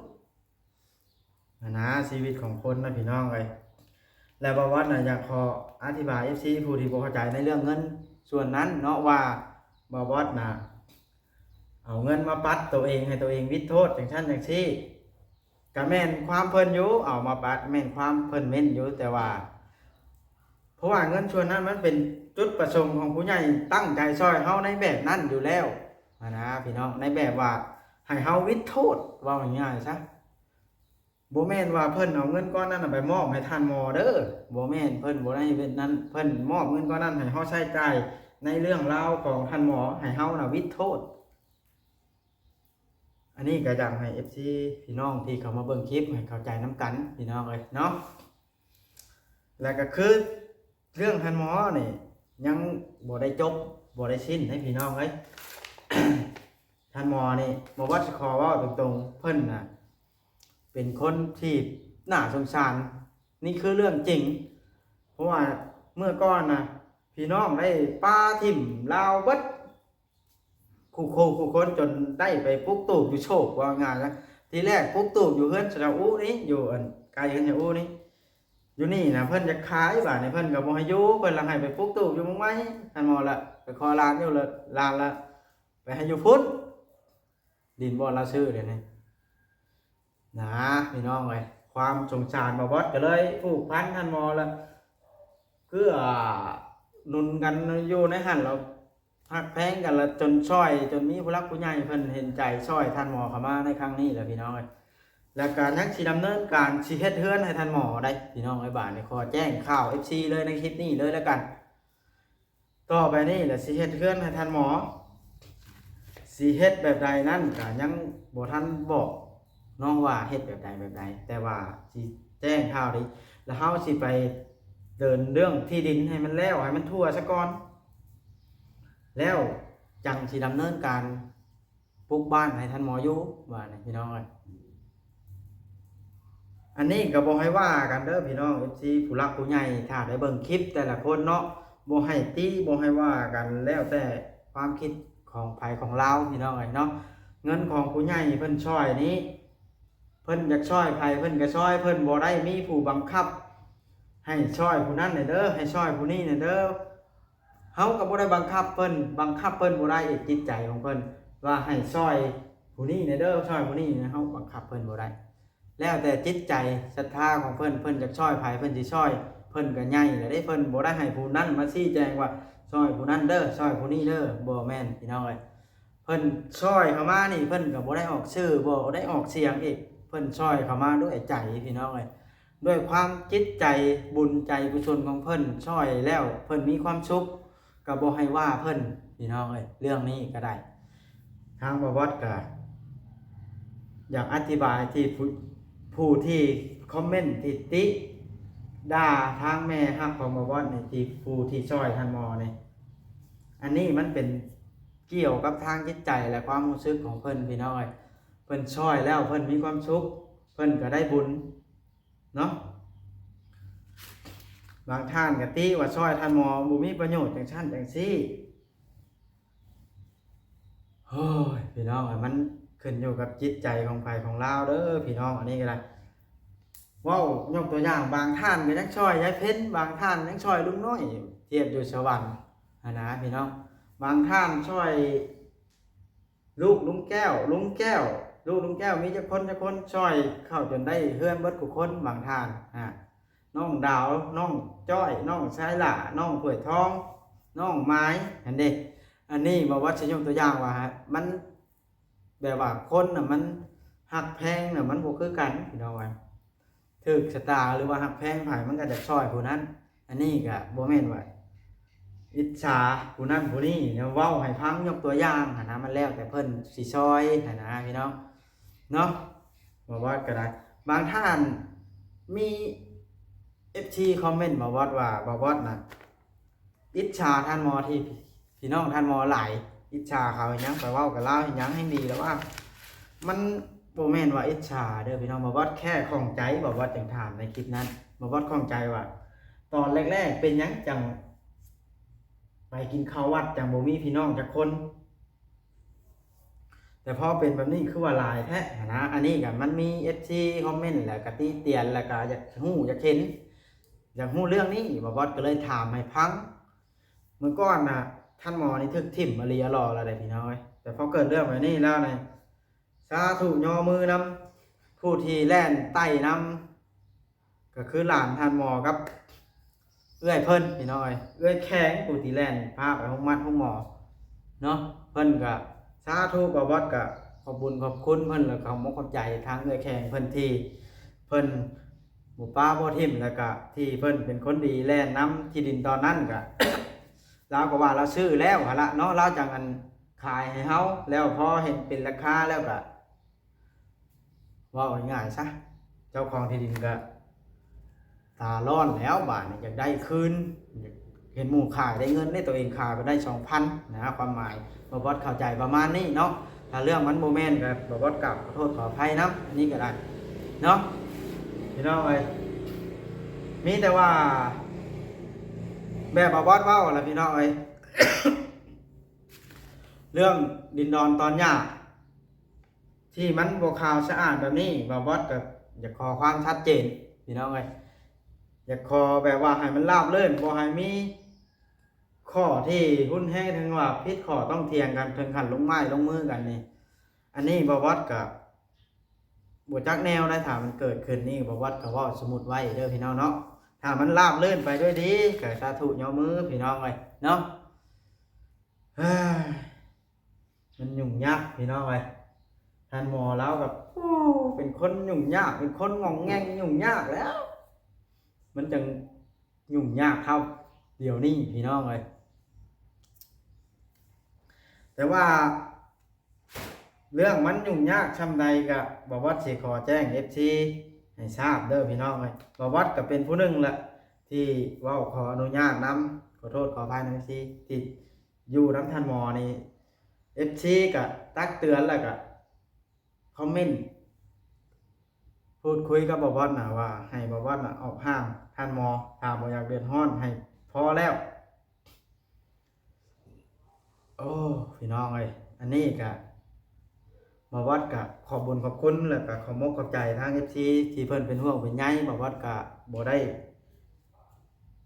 ຫັ້ນນະ ຊີວິດຂອງຄົນນະ ພີ່ນ້ອງເອີຍ. ແລະ ບ່າວບອດນະ ຢາກຂໍອະທິບາຍ ເອັຟຊີ ຜູ້ທີ່ບໍ່ເຂົ້າໃຈໃນເລື່ອງເງິນສ່ວນນັ້ນເນາະ ວ່າ ບ່າວບອດນະ ເອົາເງິນມາປັດໂຕເອງ ໃຫ້ໂຕເອງວິດໂທດ ຈັ່ງຊັ້ນຈັ່ງຊີ້, ກະແມ່ນຄວາມເພິ່ນຢູ່, ເອົາມາປັດ ແມ່ນຄວາມເພິ່ນເມັ້ນຢູ່, ແຕ່ວ່າ ເພາະວ່າເງິນສ່ວນນັ້ນມັນເປັນຈຸດປະສົງຂອງຜູ້ໃຫຍ່ຕັ້ງໃຈຊ່ອຍເຮົາໃນແບບນັ້ນຢູ່ແລ້ວຫັ້ນນະ ພີ່ນ້ອງ, ໃນແບບວ່າໃຫ້ເຮົາວິດໂທດ, ເວົ້າງ່າຍໆຊະ. ບໍ່ແມ່ນວ່າເພິ່ນເອົາເງິນກ້ອນນັ້ນນະໄປມອບໃຫ້ທ່ານໝໍເດີ, ບໍ່ແມ່ນ, ເພິ່ນບໍ່ໄດ້ເຮັດນັ້ນ, ເພິ່ນມອບເງິນກ້ອນນັ້ນໃຫ້ເຮົາໃຊ້ຈ່າຍ ໃນເລື່ອງລາວຂອງທ່ານໝໍໃຫ້ເຮົານະວິດໂທດ. ອັນນີ້ກໍຢາກໃຫ້ເອັຟຊີພີ່ນ້ອງທີ່ເຂົ້າມາເບິ່ງຄລິບໃຫ້ເຂົ້າໃຈນຳກັນພີ່ນ້ອງເອີຍເນາະ. ແລ້ວກໍຄືເລື່ອງທ່ານໝໍນີ້ຍັງບໍ່ໄດ້ຈົບ ບໍ່ໄດ້ສິ້ນເດ້ພີ່ນ້ອງເອີຍ. ທ່ານໝໍນີ້ ບໍ່ວ່າຊິຂໍເວົ້າຕົງໆ ເພິ່ນນະເປັນຄົນທີ່ໜ້າສົງສານ. ນີ້ຄືເລື່ອງຈິງ ເພາະວ່າເມື່ອກ່ອນນະ ພີ່ນ້ອງໄດ້ປາຖິ້ມລາວເບິດ ຄູ່ຄົນ ຄູ່ຄົນ ຈົນໄດ້ໄປປຸກຕູບຢູ່ໂຊກ ເວົ້າງ່າຍໆນະ. ທີແລກປຸກຕູບຢູ່ເຮືອນສາວອູນີ້ ຢູ່ອັນໃກ້ເຮືອນສາວອູນີ້ ຢູ່ນີ້ນະເພິ່ນຢາກຂາຍ ບາດນີ້ເພິ່ນກໍບໍ່ໃຫ້ຢູ່ ເພິ່ນລະໃຫ້ໄປປຸກຕູບຢູ່ເມືອງໃໝ່. ທ່ານໝໍລະໄປຂໍຫຼານຢູ່ ລະຫຼານລະໄປໃຫ້ຢູ່ພຸ້ນ ດິນບ່ອນລາວຊື້ດຽວນີ້ ນະພີ່ນ້ອງເອີຍ. ຄວາມສົງສານບ່າວບອດກໍເລີຍຜູກພັນທ່ານໝໍລະ ເກື້ອໜູນກັນຢູ່ໃນຫັ້ນ ລະຮັກແພງກັນລະ ຈົນຊ່ອຍ ຈົນມີຜູ້ຫຼັກຜູ້ໃຫຍ່ເພິ່ນເຫັນໃຈຊ່ອຍທ່ານໝໍເຂົ້າມາໃນຄັ້ງນີ້ລະພີ່ນ້ອງເອີຍ. ແລ້ວກໍຍັງຊິດຳເນີນການຊິເຮັດເຮືອນໃຫ້ທ່ານໝໍໄດ໋ພີ່ນ້ອງເອີຍ. ບາດນີ້ຂໍແຈ້ງຂ່າວເອັຟຊີເລີຍໃນຄລິບນີ້ເລີຍລະກັນ. ຕໍ່ໄປນີ້ລະຊິເຮັດເຮືອນໃຫ້ທ່ານໝໍ ຊິເຮັດແບບໃດນັ້ນກະຍັງບໍ່ທັນບອກນ້ອງວ່າເຮັດແບບໃດແບບໃດ ແຕ່ວ່າຊິແຈ້ງຂ່າວດີ ລະເຮົາຊິໄປເດີນເລື່ອງທີ່ດິນໃຫ້ມັນແລ້ວ ໃຫ້ມັນທົ່ວຊະກ່ອນ ແລ້ວຈັ່ງຊິດຳເນີນການ ປຸກບ້ານໃຫ້ທ່ານໝໍຢູ່ ວ່ານີ້ພີ່ນ້ອງເອີຍ. ອັນນີ້ກໍບໍ່ໃຫ້ວ່າກັນເດີພີ່ນ້ອງເອັຟຊີ ຜູ້ຫຼັກຜູ້ໃຫຍ່ ຖ້າໄດ້ເບິ່ງຄລິບແຕ່ລະຄົນເນາະ ບໍ່ໃຫ້ຕິ ບໍ່ໃຫ້ວ່າກັນ ແລ້ວແຕ່ຄວາມຄິດຂອງໃຜຂອງລາວພີ່ນ້ອງເອີຍເນາະ. ເງິນຂອງຜູ້ໃຫຍ່ເພິ່ນຊ່ອຍນີ້ ເພິ່ນຢາກຊ່ອຍໃຜເພິ່ນກໍຊ່ອຍ ເພິ່ນບໍ່ໄດ້ມີຜູ້ບັງຄັບໃຫ້ຊ່ອຍຜູ້ນັ້ນແດ່ເດີ ໃຫ້ຊ່ອຍຜູ້ນີ້ແດ່ເດີ. ເຮົາກໍບໍ່ໄດ້ບັງຄັບເພິ່ນ ບັງຄັບເພິ່ນບໍ່ໄດ້ອີກ ຈິດໃຈຂອງເພິ່ນວ່າໃຫ້ຊ່ອຍຜູ້ນີ້ແດ່ເດີ ຊ່ອຍຜູ້ນີ້ ເຮົາບັງຄັບເພິ່ນບໍ່ໄດ້ ແລ້ວແຕ່ຈິດໃຈສັດທາຂອງເພິ່ນ ເພິ່ນຢາກຊ່ອຍໃຜເພິ່ນຊິຊ່ອຍ ເພິ່ນກໍໃຫຍ່ແລ້ວເດ້ ເພິ່ນບໍ່ໄດ້ໃຫ້ຜູ້ນັ້ນມາຊີ້ແຈງວ່າຊ່ອຍຜູ້ນັ້ນເດີ ຊ່ອຍຜູ້ນີ້ເດີ ບໍ່ແມ່ນພີ່ນ້ອງເອີຍ. ເພິ່ນຊ່ອຍເຂົ້າມານີ້ ເພິ່ນກໍບໍ່ໄດ້ອອກຊື່ ບໍ່ໄດ້ອອກສຽງອີກ ເພິ່ນຊ່ອຍເຂົ້າມາດ້ວຍໃຈພີ່ນ້ອງເອີຍ ດ້ວຍຄວາມຈິດໃຈບຸນໃຈກຸສົນຂອງເພິ່ນ ຊ່ອຍແລ້ວເພິ່ນມີຄວາມສຸກ ກໍບໍ່ໃຫ້ວ່າເພິ່ນພີ່ນ້ອງເອີຍ. ເລື່ອງນີ້ກໍໄດ້ ທາງບ່າວບອດກໍຢາກອະທິບາຍທີ່ຜູ້ ຜູ້ທີ່ຄອມເມັນ ທີ່ຕິດ່າທາງແມ່ຮັກຂອງບ່າວບອດນີ້ ທີ່ຜູ້ທີ່ຊ່ອຍທ່ານໝໍນີ້ ອັນນີ້ມັນເປັນກ່ຽວກັບທາງຈິດໃຈ ແລະ ຄວາມຮູ້ສຶກຂອງເພິ່ນພີ່ນ້ອງເອີຍ. ເພິ່ນຊ່ອຍແລ້ວເພິ່ນມີຄວາມສຸກ ເພິ່ນກໍໄດ້ບຸນເນາະ. ບາງທ່ານກໍຕິວ່າຊ່ອຍທ່ານໝໍບໍ່ມີປະໂຫຍດ ຈັ່ງຊັ້ນຈັ່ງຊີ້. ໂອ້ຍ ພີ່ນ້ອງເອີຍ ມັນຂຶ້ນຢູ່ກັບຈິດໃຈຂອງໃຜຂອງລາວເດີພີ່ນ້ອງ. ອັນນີ້ກໍໄດ້ ເວົ້າຍົກຕົວຢ່າງ ບາງທ່ານກໍຍັງຊ່ອຍຍາຍເພັນ ບາງທ່ານຍັງຊ່ອຍລຸງນ້ອຍ ທຽບຢູ່ສະຫວັນຫັ້ນນະພີ່ນ້ອງ. ບາງທ່ານຊ່ອຍລູກລຸງແກ້ວ ລຸງແກ້ວ ລູກລຸງແກ້ວມີຈັກຄົນ ຈັກຄົນ ຊ່ອຍເຂົ້າຈົນໄດ້ເຮືອນເບິດທຸກຄົນ. ບາງທ່ານ ອາ ນ້ອງດາວ ນ້ອງຈ້ອຍ ນ້ອງຊາຍຫຼ້າ ນ້ອງຖ້ວຍທອງ ນ້ອງໝາຍຫັ້ນເດ້. ອັນນີ້ບ່າວບອດຊິຍົກຕົວຢ່າງວ່າ ມັນແບບວ່າຄົນນະ ມັນຮັກແພງນະ ມັນບໍ່ຄືກັນພີ່ນ້ອງເອີຍ. ຖືກຊະຕາ ຫຼືວ່າຮັກແພງໃຜ ມັນກໍຈະຊ່ອຍຜູ້ນັ້ນ. ອັນນີ້ກໍບໍ່ແມ່ນວ່າອິດສາຜູ້ນັ້ນຜູ້ນີ້ນະ ເວົ້າໃຫ້ຟັງ ຍົກຕົວຢ່າງຫັ້ນນະ ມັນແລ້ວແຕ່ເພິ່ນຊິຊ່ອຍຫັ້ນນະພີ່ນ້ອງເນາະ. ບ່າວບອດກໍໄດ້ ບາງທ່ານມີເອັຟຊີຄອມເມັນບ່າວບອດວ່າ ບ່າວບອດນະ ອິດສາທ່ານໝໍທີ່ພີ່ນ້ອງທ່ານໝໍຫຼາຍ ອິດສາເຂົາເຮັດຫຍັງ ໄປເວົ້າກັບລາວເຮັດຫຍັງແຮ່ງດີແລ້ວວ່າ. ມັນບໍ່ແມ່ນວ່າອິດສາເດີພີ່ນ້ອງ ບ່າວບອດແຄ່ຂ້ອງໃຈ ບ່າວບອດຈຶ່ງຖາມໃນຄລິບນັ້ນ. ບ່າວບອດຂ້ອງໃຈວ່າ ຕອນແລກໆເປັນຫຍັງຈັ່ງໄປກິນເຂົ້າວັດ ຈັ່ງບໍ່ມີພີ່ນ້ອງຈັກຄົນ ແຕ່ພໍເປັນແບບນີ້ຄືວ່າຫຼາຍແທ້ຫັ້ນນະ. ອັນນີ້ກໍມັນມີເອັຟຊີຄອມເມັນ ແລ້ວກໍຕິຕຽນ ແລ້ວກໍຢາກຮູ້ຢາກເຫັນ ຢາກຮູ້ເລື່ອງນີ້ ບ່າວບອດກໍເລີຍຖາມໃຫ້ຟັງ. ເມື່ອກ່ອນນະ ທ່ານໝໍນີ້ຖືກຖິ້ມອີ່ຫຼີອີ່ຫຼໍລະເດ້ພີ່ນ້ອງເອີຍ ແຕ່ພໍເກີດເລື່ອງແບບນີ້ແລ້ວນີ້ ສາທຸຍໍມືນຳ ຜູ້ທີ່ແລ່ນໄຕ່ນຳ ກໍຄືຫຼານທ່ານໝໍກັບເອື້ອຍເພິ່ນພີ່ນ້ອງເອີຍ ເອື້ອຍແຂງ ຜູ້ທີ່ແລ່ນພາໄປໂຮງໝາດໂຮງໝໍເນາະ. ເພິ່ນກໍ ສາທຸ ບ່າວບອດກໍຂອບບຸນຂອບຄຸນເພິ່ນ ແລ້ວກໍຂອບອົກຂອບໃຈທາງເອື້ອຍແຂງເພິ່ນ ທີ່ເພິ່ນບໍ່ປະບໍ່ຖິ້ມ ແລ້ວກໍທີ່ເພິ່ນເປັນຄົນດີແລ່ນນຳທີ່ດິນຕອນນັ້ນ ກໍ ລາວກໍວ່າລາວຊື້ແລ້ວຫັ້ນລະເນາະ ລາວຈັ່ງອັນຂາຍໃຫ້ເຮົາ ແລ້ວພໍເຫັນເປັນລາຄາແລ້ວກໍ ເວົ້າງ່າຍໆຊະ ເຈົ້າຂອງທີ່ດິນກໍຕາຮ້ອນແລ້ວ ບາດນີ້ຢາກໄດ້ຄືນ ເຫັນໝູ່ຂາຍໄດ້ເງິນເດ້ ຕົວເອງຂາຍໄປໄດ້ສອງພັນນະ ຄວາມໝາຍ ບໍ່ບອດເຂົ້າໃຈປະມານນີ້ເນາະ. ຖ້າເລື່ອງມັນບໍ່ແມ່ນກໍບໍ່ບອດກາບຂໍໂທດຂໍອະໄພນຳ ອັນນີ້ກໍໄດ້ເນາະ ພີ່ນ້ອງເອີຍ. ມີແຕ່ວ່າແບບບໍ່ບອດເວົ້າລະ ພີ່ນ້ອງເອີຍ ເລື່ອງດິນດອນຕອນຫຍ້າ ທີ່ມັນບໍ່ຂາວສະອາດແບບນີ້ ບ່າວບອດກໍຢາກຂໍຄວາມຊັດເຈນ ພີ່ນ້ອງເອີຍ. ຢາກຂໍແບບວ່າໃຫ້ມັນລາບລື່ນ ບໍ່ໃຫ້ມີຂໍ້ທີ່ຮຸນແຮງ ເຖິງວ່າຜິດຂໍ້ຕ້ອງຖຽງກັນ ເຖິງຂັ້ນລົງໄມ້ລົງມືກັນນີ້ ອັນນີ້ບ່າວບອດກໍບໍ່ຈັກແນວໃດ. ຖ້າມັນເກີດຂຶ້ນນີ້ ບ່າວບອດກໍເວົ້າສົມມຸດໄວ້ເດີພີ່ນ້ອງເນາະ. ຖ້າມັນລາບລື່ນໄປດ້ວຍດີ ກໍສາທຸຍໍມືພີ່ນ້ອງເອີຍເນາະ. ເຮີ້ຍ ມັນຫຍຸ້ງຍາກພີ່ນ້ອງເອີຍ. ທ່ານໝໍລາວກໍ ໂອ້ ເປັນຄົນຫຍຸ້ງຍາກ ເປັນຄົນງອງແງງຫຍຸ້ງຍາກແລ້ວ ມັນຈັ່ງຫຍຸ້ງຍາກເທົ່າດຽວນີ້ພີ່ນ້ອງເອີຍ. ແຕ່ວ່າເລື່ອງມັນຫຍຸ້ງຍາກຊ່ຳໃດ ກໍບ່າວບອດຊິຂໍແຈ້ງເອັຟຊີໃຫ້ຊາບເດີພີ່ນ້ອງເອີຍ. ບ່າວບອດກໍເປັນຜູ້ໜຶ່ງແຫຼະທີ່ເວົ້າຂໍອະນຸຍາດນຳ ຂໍໂທດຂໍອະໄພນຳເອັຟຊີທີ່ ຢູ່ນຳທ່ານໝໍນີ້ ເອັຟຊີກໍຕັກເຕືອນ ແລ້ວກໍຄອມເມັນ ພູດຄຸຍກັບບ່າວບອດນະວ່າ ໃຫ້ບ່າວບອດນະອອກຫ່າງທ່ານໝໍ ຖ້າບໍ່ຢາກເດືອດຮ້ອນ ໃຫ້ພໍແລ້ວ. ໂອ້ ພີ່ນ້ອງເອີຍ ອັນນີ້ກໍບ່າວບອດກໍຂອບບຸນຂອບຄຸນ ແລ້ວກໍຂອບມົກຂອບໃຈທາງເອັຟຊີທີ່ເພິ່ນເປັນຫ່ວງເປັນໃຍ. ບ່າວບອດກໍບໍ່ໄດ້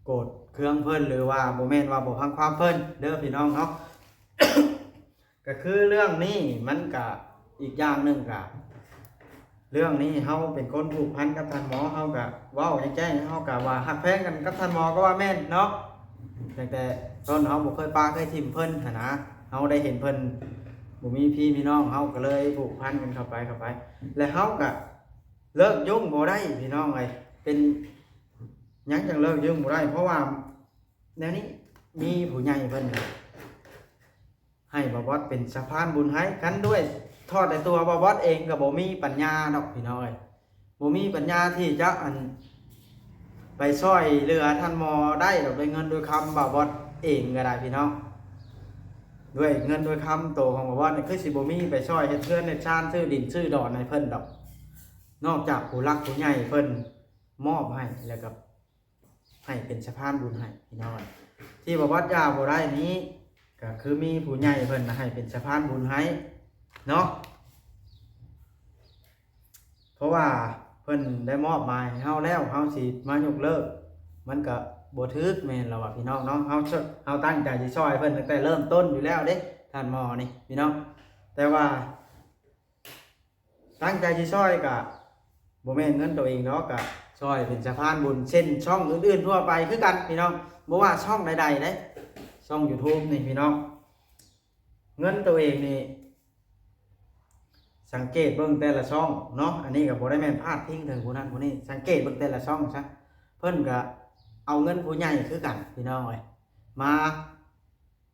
ໂກດເຄືອງເພິ່ນ ຫຼືວ່າບໍ່ແມ່ນວ່າບໍ່ຟັງຄວາມເພິ່ນເດີພີ່ນ້ອງເນາະ. ກໍຄືເລື່ອງນີ້ມັນກະ ອີກຢ່າງໜຶ່ງກະ ເລື່ອງນີ້ເຮົາເປັນຄົນຜູກພັນກັບທ່ານໝໍ ເຮົາກະເວົ້າແຈ້ງໆ ເຮົາກະວ່າຮັກແພງກັນກັບທ່ານໝໍກໍວ່າແມ່ນເນາະ. ຕັ້ງແຕ່ຕົ້ນເຮົາບໍ່ເຄີຍປະເຄີຍຖິ້ມເພິ່ນຫັ້ນນະ ເຮົາໄດ້ເຫັນເພິ່ນບໍ່ມີພີ່ມີນ້ອງ ເຮົາກໍເລີຍຜູກພັນກັນເຂົ້າໄປ ເຂົ້າໄປ ແລະເຮົາກະເລີກຫຍຸ້ງບໍ່ໄດ້ພີ່ນ້ອງເອີຍ. ເປັນຫຍັງຈັ່ງເລີກຫຍຸ້ງບໍ່ໄດ້? ເພາະວ່າແນວນີ້ມີຜູ້ໃຫຍ່ເພິ່ນ ໃຫ້ບ່າວບອດເປັນສະພານບຸນໃຫ້. ຄັນດ້ວຍທອດແຕ່ຕົວບ່າວບອດເອງກໍບໍ່ມີປັນຍາດອກພີ່ນ້ອງເອີຍ ບໍ່ມີປັນຍາທີ່ຈະ ອັນ ໄປຊ່ອຍເຫຼືອທ່ານໝໍໄດ້ດອກ ດ້ວຍເງິນດ້ວຍຄຳບ່າວບອດເອງກໍໄດ້ພີ່ນ້ອງ. ດ້ວຍເງິນດ້ວຍຄຳໂຕຂອງບ່າວບອດນີ້ ຄືຊິບໍ່ມີໄປຊ່ອຍເຮັດເຮືອນເຮັດຊານ ຊື້ດິນຊື້ດອນໃຫ້ເພິ່ນດອກ ນອກຈາກຜູ້ຫຼັກຜູ້ໃຫຍ່ເພິ່ນມອບໃຫ້ ແລ້ວກໍ ໃຫ້ເປັນສະພານບຸນໃຫ້ພີ່ນ້ອງ. ທີ່ບ່າວບອດຢ່າບໍ່ໄດ້ນີ້ ກໍຄືມີຜູ້ໃຫຍ່ເພິ່ນໃຫ້ເປັນສະພານບຸນໃຫ້ເນາະ. ເພາະວ່າເພິ່ນໄດ້ມອບໝາຍໃຫ້ເຮົາແລ້ວ ເຮົາຊິມາຍົກເລີກ ມັນກໍບໍ່ຖືກແມ່ນລະວ່າພີ່ນ້ອງເນາະ. ເຮົາ ເຮົາຕັ້ງໃຈຊິຊ່ອຍເພິ່ນຕັ້ງແຕ່ເລີ່ມຕົ້ນຢູ່ແລ້ວເດ້ ທ່ານໝໍນີ້ພີ່ນ້ອງ. ແຕ່ວ່າ ຕັ້ງໃຈຊິຊ່ອຍກະບໍ່ແມ່ນເງິນໂຕເອງດອກ ກະຊ່ອຍເປັນສະພານບຸນ ເຊັ່ນຊ່ອງອື່ນໆທົ່ວໄປຄືກັນພີ່ນ້ອງ. ບໍ່ວ່າຊ່ອງໃດໆເດ້ ຊ່ອງຢູທູບນີ້ພີ່ນ້ອງ ເງິນໂຕເອງນີ້ ສັງເກດເບິ່ງແຕ່ລະຊ່ອງເນາະ ອັນນີ້ກໍບໍ່ໄດ້ແມ່ນພາດພິງເຖິງຜູ້ນັ້ນຜູ້ນີ້ ສັງເກດເບິ່ງແຕ່ລະຊ່ອງຊະ ເພິ່ນກະເອົາເງິນຜູ້ໃຫຍ່ຄືກັນພີ່ນ້ອງເອີຍ ມາ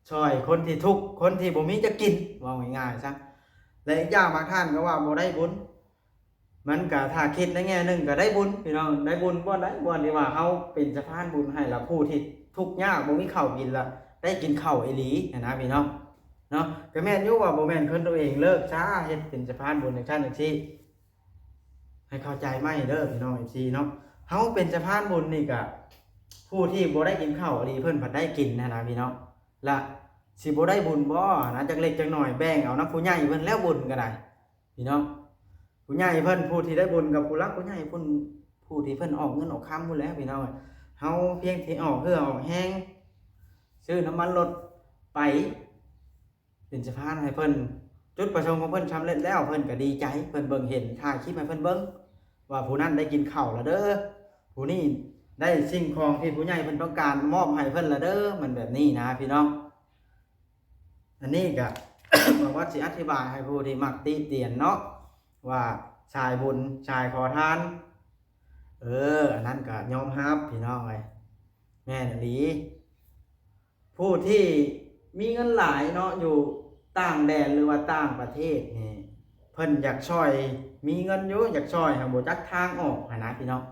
ຊ່ອຍຄົນທີ່ທຸກ ຄົນທີ່ບໍ່ມີຈະກິນ ເວົ້າງ່າຍໆຊະ. ແລະອີກຢ່າງບາງທ່ານກໍວ່າບໍ່ໄດ້ບຸນ ມັນກະ ຖ້າຄິດໃນແງ່ໜຶ່ງກະໄດ້ບຸນພີ່ນ້ອງ. ໄດ້ບຸນບ່ອນໃດ? ບ່ອນທີ່ວ່າເຮົາເປັນສະພານບຸນໃຫ້ລະຜູ້ທີ່ທຸກຍາກ ບໍ່ມີເຂົ້າກິນລະໄດ້ກິນເຂົ້າອີ່ຫຼີຫັ້ນນະພີ່ນ້ອງເນາະ. ກະແມ່ນຢູ່ວ່າບໍ່ແມ່ນເພິ່ນໂຕເອງເລີກຊາ ເຮັດເປັນສະພານບຸນຈັ່ງຊັ້ນຈັ່ງຊີ້ ໃຫ້ເຂົ້າໃຈໃໝ່ເດີພີ່ນ້ອງເອັຟຊີເນາະ. ເຮົາເປັນສະພານບຸນນີ້ກະ ຜູ້ທີ່ບໍ່ໄດ້ກິນເຂົ້າອີ່ຫຼີ ເພິ່ນພັດໄດ້ກິນຫັ້ນນະພີ່ນ້ອງ. ລະຊິບໍ່ໄດ້ບຸນບໍ່ນະ ຈັກເລັກຈັກໜ້ອຍ ແບ່ງເອົານຳຜູ້ໃຫຍ່ເພິ່ນແລ້ວບຸນກໍໄດ້ພີ່ນ້ອງ. ຜູ້ໃຫຍ່ເພິ່ນ ຜູ້ທີ່ໄດ້ບຸນກັບຜູ້ຫຼັກຜູ້ໃຫຍ່ພຸ້ນ ຜູ້ທີ່ເພິ່ນອອກເງິນອອກຄຳພຸ້ນແຫຼະພີ່ນ້ອງ. ເຮົາພຽງແຕ່ອອກເຫື່ອອອກແຮງ ຊື້ນ້ຳມັນລົດໄປ ເປັນສະພານໃຫ້ເພິ່ນ ຈຸດປະສົງຂອງເພິ່ນສຳເລັດແລ້ວ ເພິ່ນກໍດີໃຈ ເພິ່ນເບິ່ງເຫັນ ຖ່າຍຄລິບໃຫ້ເພິ່ນເບິ່ງວ່າຜູ້ນັ້ນໄດ້ກິນເຂົ້າລະເດີ ຜູ້ນີ້ໄດ້ສິ່ງຂອງທີ່ຜູ້ໃຫຍ່ເພິ່ນຕ້ອງການມອບໃຫ້ເພິ່ນລະເດີ ມັນແບບນີ້ນະພີ່ນ້ອງ. ອັນນີ້ກະ ບໍ່ວ່າຊິອະທິບາຍໃຫ້ຜູ້ທີ່ມັກຕິຕຽນເນາະ ວ່າສາຍບຸນສາຍຂໍທານ ເອີ ອັນນັ້ນກະຍອມຮັບພີ່ນ້ອງເອີຍ ແມ່ນອີ່ຫຼີ. ຜູ້ທີ່ມີເງິນຫຼາຍເນາະ ຢູ່ຕ່າງແດນ ຫຼືວ່າຕ່າງປະເທດນີ້ ເພິ່ນຢາກຊ່ອຍ ມີເງິນຢູ່ ຢາກຊ່ອຍ ຫາກບໍ່ຈັກທາງອອກຫັ້ນນະພີ່ນ້ອງ.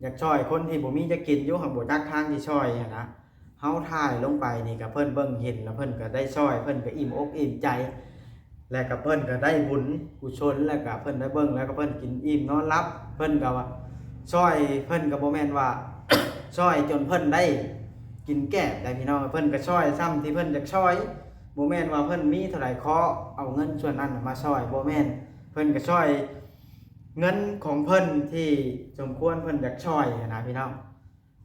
ຢາກຊ່ອຍຄົນທີ່ບໍ່ມີຈະກິນຢູ່ ຫາກບໍ່ຈັກທາງຊິຊ່ອຍຫັ້ນນະ. ເຮົາຖ່າຍລົງໄປນີ້ ກໍເພິ່ນເບິ່ງເຫັນ ແລ້ວເພິ່ນກໍໄດ້ຊ່ອຍ ເພິ່ນກໍອີ່ມອົກອີ່ມໃຈ ແລະກໍເພິ່ນກໍໄດ້ບຸນກຸສົນ ແລະກໍເພິ່ນໄດ້ເບິ່ງ ແລ້ວກໍເພິ່ນກິນອີ່ມນອນຫຼັບ. ເພິ່ນກໍວ່າຊ່ອຍ ເພິ່ນກໍບໍ່ແມ່ນວ່າ ຊ່ອຍຈົນເພິ່ນໄດ້ກິນແກບໄດ້ພີ່ນ້ອງ. ເພິ່ນກໍຊ່ອຍຊ່ຳທີ່ເພິ່ນຢາກຊ່ອຍ ບໍ່ແມ່ນວ່າເພິ່ນມີເທົ່າໃດຂໍເອົາເງິນສ່ວນນັ້ນມາຊ່ອຍ ບໍ່ແມ່ນ. ເພິ່ນກໍຊ່ອຍເງິນຂອງເພິ່ນທີ່ສົມຄວນເພິ່ນຢາກຊ່ອຍຫັ້ນນະພີ່ນ້ອງ.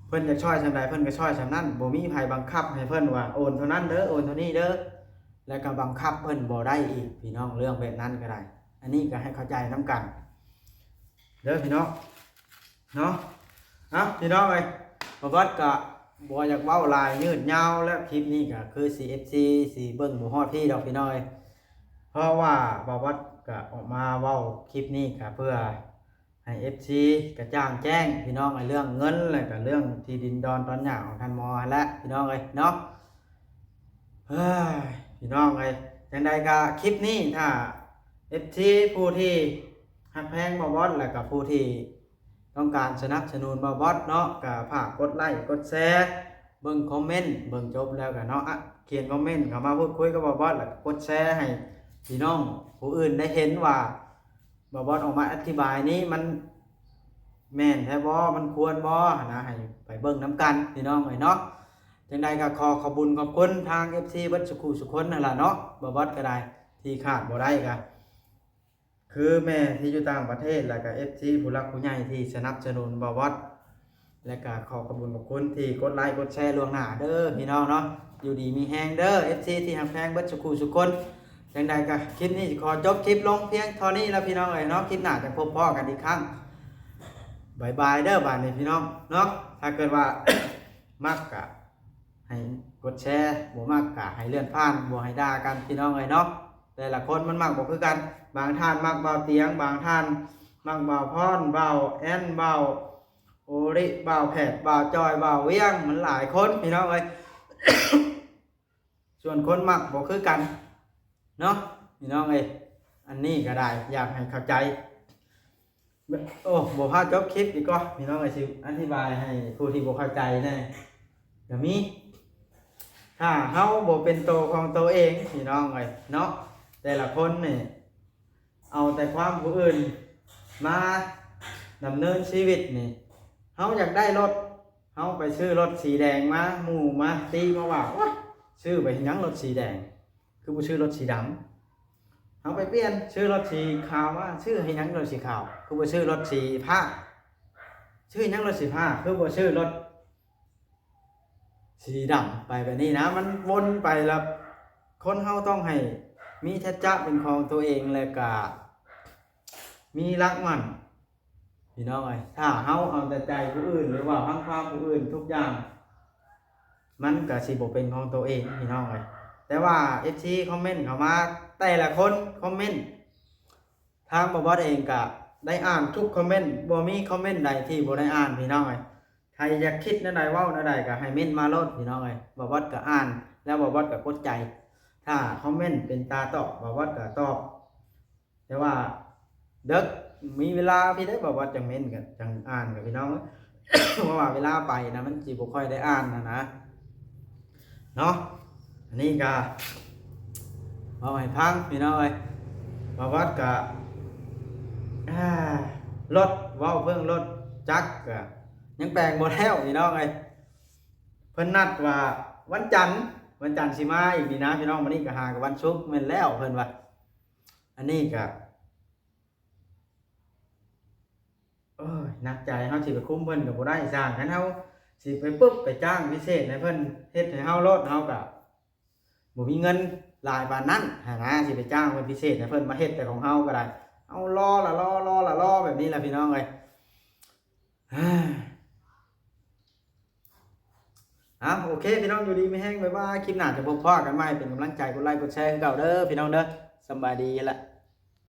ເພິ່ນຢາກຊ່ອຍສ່ຳໃດ ເພິ່ນກໍຊ່ອຍສ່ຳນັ້ນ ບໍ່ມີໃຜບັງຄັບໃຫ້ເພິ່ນວ່າໂອນເທົ່ານັ້ນເດີ ໂອນເທົ່ານີ້ເດີ ແລ້ວກໍບັງຄັບເພິ່ນບໍ່ໄດ້ອີກພີ່ນ້ອງ. ເລື່ອງແບບນັ້ນກໍໄດ້ ອັນນີ້ກໍໃຫ້ເຂົ້າໃຈນຳກັນເດີພີ່ນ້ອງເນາະ. ເອົ້າ ພີ່ນ້ອງເອີຍ ບ່າວບອດກໍບໍ່ຢາກເວົ້າຫຼາຍຍືດຍາວແລ້ວ ຄລິບນີ້ກໍຄືຊິ ເອັຟຊີ ຊິເບິ່ງບໍ່ຮອດພີ້ດອກພີ່ນ້ອງເອີຍ. ເພາະວ່າບ່າວບອດກໍອອກມາເວົ້າຄລິບນີ້ກໍເພື່ອ ໃຫ້ ເອັຟຊີ ກະຈ່າງແຈ້ງພີ່ນ້ອງເອີຍ ເລື່ອງເງິນ ແລະກະເລື່ອງທີ່ດິນດອນຕອນຫຍ້າຂອງທ່ານໝໍຫັ້ນແຫຼະພີ່ນ້ອງເອີຍເນາະ. ເຮີ້ຍ ພີ່ນ້ອງເອີຍ ຈັ່ງໃດກະຄລິບນີ້ ຖ້າ ເອັຟຊີ ຜູ້ທີ່ຮັກແພງບ່າວບອດ ແລະກະຜູ້ທີ່ຕ້ອງການສະໜັບສະໜູນບ່າວບອດເນາະ ກະຝາກກົດໄລ້ກົດແຊ ເບິ່ງຄອມເມັນ ເບິ່ງຈົບແລ້ວກະເນາະ ອະ ຂຽນຄອມເມັນເຂົ້າມາພູດຄຸຍກັບບ່າວບອດ ແລະກະກົດແຊໃຫ້ພີ່ນ້ອງຜູ້ອື່ນໄດ້ເຫັນວ່າ ບ່າວບອດອອກມາອະທິບາຍນີ້ ມັນແມ່ນແທ້ບໍ່ ມັນຄວນບໍ່ຫັ້ນນະ ໃຫ້ໄປເບິ່ງນຳກັນພີ່ນ້ອງເອີຍເນາະ. ຈັ່ງໃດກໍຂໍຂອບບຸນຂອບຄຸນທາງ ເອັຟຊີ ເບິດສຸຂູສຸຄົນຫັ້ນລະເນາະ ບ່າວບອດກໍໄດ້ ທີ່ຂາດບໍ່ໄດ້ກໍຄືແມ່ທີ່ຢູ່ຕ່າງປະເທດ ແລ້ວກໍ ເອັຟຊີ ຜູ້ຫຼັກຜູ້ໃຫຍ່ທີ່ສະໜັບສະໜູນບ່າວບອດ ແລະກະຂໍຂອບຄຸນຂອບຄຸນທີ່ກົດໄລ້ກົດແຊລ່ວງໜ້າເດີພີ່ນ້ອງເນາະ. ຢູ່ດີມີແຮງເດີ ເອັຟຊີ ທີ່ຮັກແພງເບິດສຸຂູສຸຄົນ. ຈັ່ງໃດກະຄລິບນີ້ຊິຂໍຈົບຄລິບລົງພຽງເທົ່ານີ້ລະພີ່ນ້ອງເອີຍເນາະ ຄລິບໜ້າຈະພົບພໍ້ກັນອີກຄັ້ງ. ບາຍບາຍເດີບາດນີ້ພີ່ນ້ອງເນາະ. ຖ້າເກີດວ່າມັກກະໃຫ້ກົດແຊ ບໍ່ມັກກະໃຫ້ເລື່ອນຜ່ານ ບໍ່ໃຫ້ດ່າກັນພີ່ນ້ອງເອີຍເນາະ. ແຕ່ລະຄົນມັນມັກບໍ່ຄືກັນ ບາງທ່ານມັກບ່າວຕຽງ ບາງທ່ານມັກບ່າວພອນ ບ່າວແອນ ບ່າວ ໂອລິ ບ່າວແຜດ ບ່າວຈອຍ ບ່າວວຽງ ມັນຫຼາຍຄົນພີ່ນ້ອງເອີຍ ສ່ວນຄົນມັກບໍ່ຄືກັນເນາະ ພີ່ນ້ອງເອີຍ. ອັນນີ້ກໍໄດ້ ຢາກໃຫ້ເຂົ້າໃຈ ໂອ້ ບໍ່ພາຈົບຄລິບດີກວ່າພີ່ນ້ອງເອີຍ ຊິອະທິບາຍໃຫ້ຜູ້ທີ່ບໍ່ເຂົ້າໃຈແດ່ກໍມີ. ຖ້າເຮົາບໍ່ເປັນໂຕຂອງໂຕເອງພີ່ນ້ອງເອີຍເນາະ ແຕ່ລະຄົນນີ້ ເອົາແຕ່ຄວາມຜູ້ອື່ນມາດຳເນີນຊີວິດນີ້ ເຮົາຢາກໄດ້ລົດ ເຮົາໄປຊື້ລົດສີແດງມາ ໝູ່ມາຕິມາວ່າ ໂອ້ຍ ຊື້ໄປເຮັດຫຍັງລົດສີແດງ ຄືບໍ່ຊື້ລົດສີດຳ. ເຮົາໄປປ່ຽນ ຊື້ລົດສີຂາວມາ ຊື້ເຮັດຫຍັງລົດສີຂາວ ຄືບໍ່ຊື້ລົດສີຟ້າ ຊື້ເຮັດຫຍັງລົດສີຟ້າ ຄືບໍ່ຊື້ລົດ ສີດຳໄປແບບນີ້ນະ ມັນວົນໄປລະ. ຄົນເຮົາຕ້ອງໃຫ້ມີສັດຈະເປັນຂອງຕົວເອງ ແລະກະມີຫຼັກໝັ້ນພີ່ນ້ອງເອີຍ. ຖ້າເຮົາເອົາແຕ່ໃຈຜູ້ອື່ນ ຫຼືວ່າຟັງຄວາມຜູ້ອື່ນທຸກຢ່າງ ມັນກະຊິບໍ່ເປັນຂອງຕົວເອງພີ່ນ້ອງເອີຍ. ແຕ່ວ່າ ເອັຟຊີ ຄອມເມັນເຂົ້າມາ ແຕ່ລະຄົນຄອມເມັນ ທາງບ່າວບອດເອງກະໄດ້ອ່ານທຸກຄອມເມັນ ບໍ່ມີຄອມເມັນໃດທີ່ບໍ່ໄດ້ອ່ານພີ່ນ້ອງເອີຍ. ໃຜຢາກຄິດແນວໃດເວົ້າແນວໃດກະໃຫ້ເມັ້ນມາໂລດພີ່ນ້ອງເອີຍ ບ່າວບອດກະອ່ານ ແລ້ວບ່າວບອດກະກົດໃຈ. ຖ້າຄອມເມັນເປັນຕາຕອບ ບ່າວບອດກະຕອບ ແຕ່ວ່າເດິກ ມີເວລາພີ້ເດ້ ບ່າວບອດຈັ່ງເມັ້ນກັນ ຈັ່ງອ່ານກັນພີ່ນ້ອງເອີຍ ເພາະວ່າເວລາໄປນະ ມັນຊິບໍ່ຄ່ອຍໄດ້ອ່ານຫັ້ນນະ ເນາະ. ອັນນີ້ກະເວົ້າໃຫ້ຟັງພີ່ນ້ອງເອີຍ ບ່າວບອດກະ ອ່າ ລົດ ເວົ້າເລື່ອງລົດຈັກກະຍັງແປງບໍ່ແລ້ວພີ່ນ້ອງເອີຍ. ເພິ່ນນັດວ່າວັນຈັນ ວັນຈັນຊິມາອີກນີ້ນະພີ່ນ້ອງ ມື້ນີ້ກະຫາກະວັນສຸກແມ່ນແລ້ວເພິ່ນວ່າ. ອັນນີ້ກະ ໂອ້ຍ ໜັກໃຈ ເຮົາຊິໄປຄຸມເພິ່ນກໍບໍ່ໄດ້ຊ່າງ ຄັນເຮົາຊິໄປປຶບໄປຈ້າງພິເສດໃຫ້ເພິ່ນເຮັດໃຫ້ເຮົາໂລດ ເຮົາກໍບໍ່ມີເງິນຫຼາຍປານນັ້ນຫັ້ນນະ ຊິໄປຈ້າງເພິ່ນພິເສດໃຫ້ເພິ່ນມາເຮັດແຕ່ຂອງເຮົາກໍໄດ້ ເອົາລໍລະລໍ ລໍລະລໍແບບນີ້ລະພີ່ນ້ອງເອີຍ. ເອົາ ໂອເຄພີ່ນ້ອງ ຢູ່ດີມີແຮງ ບາຍບາຍ ຄລິບໜ້າຈະພົບພໍ້ກັນໃໝ່ ເປັນກຳລັງໃຈ ກົດໄລ້ກົດແຊຄືເກົ່າເດີພີ່ນ້ອງເດີ ສຳບາຍດີລະ.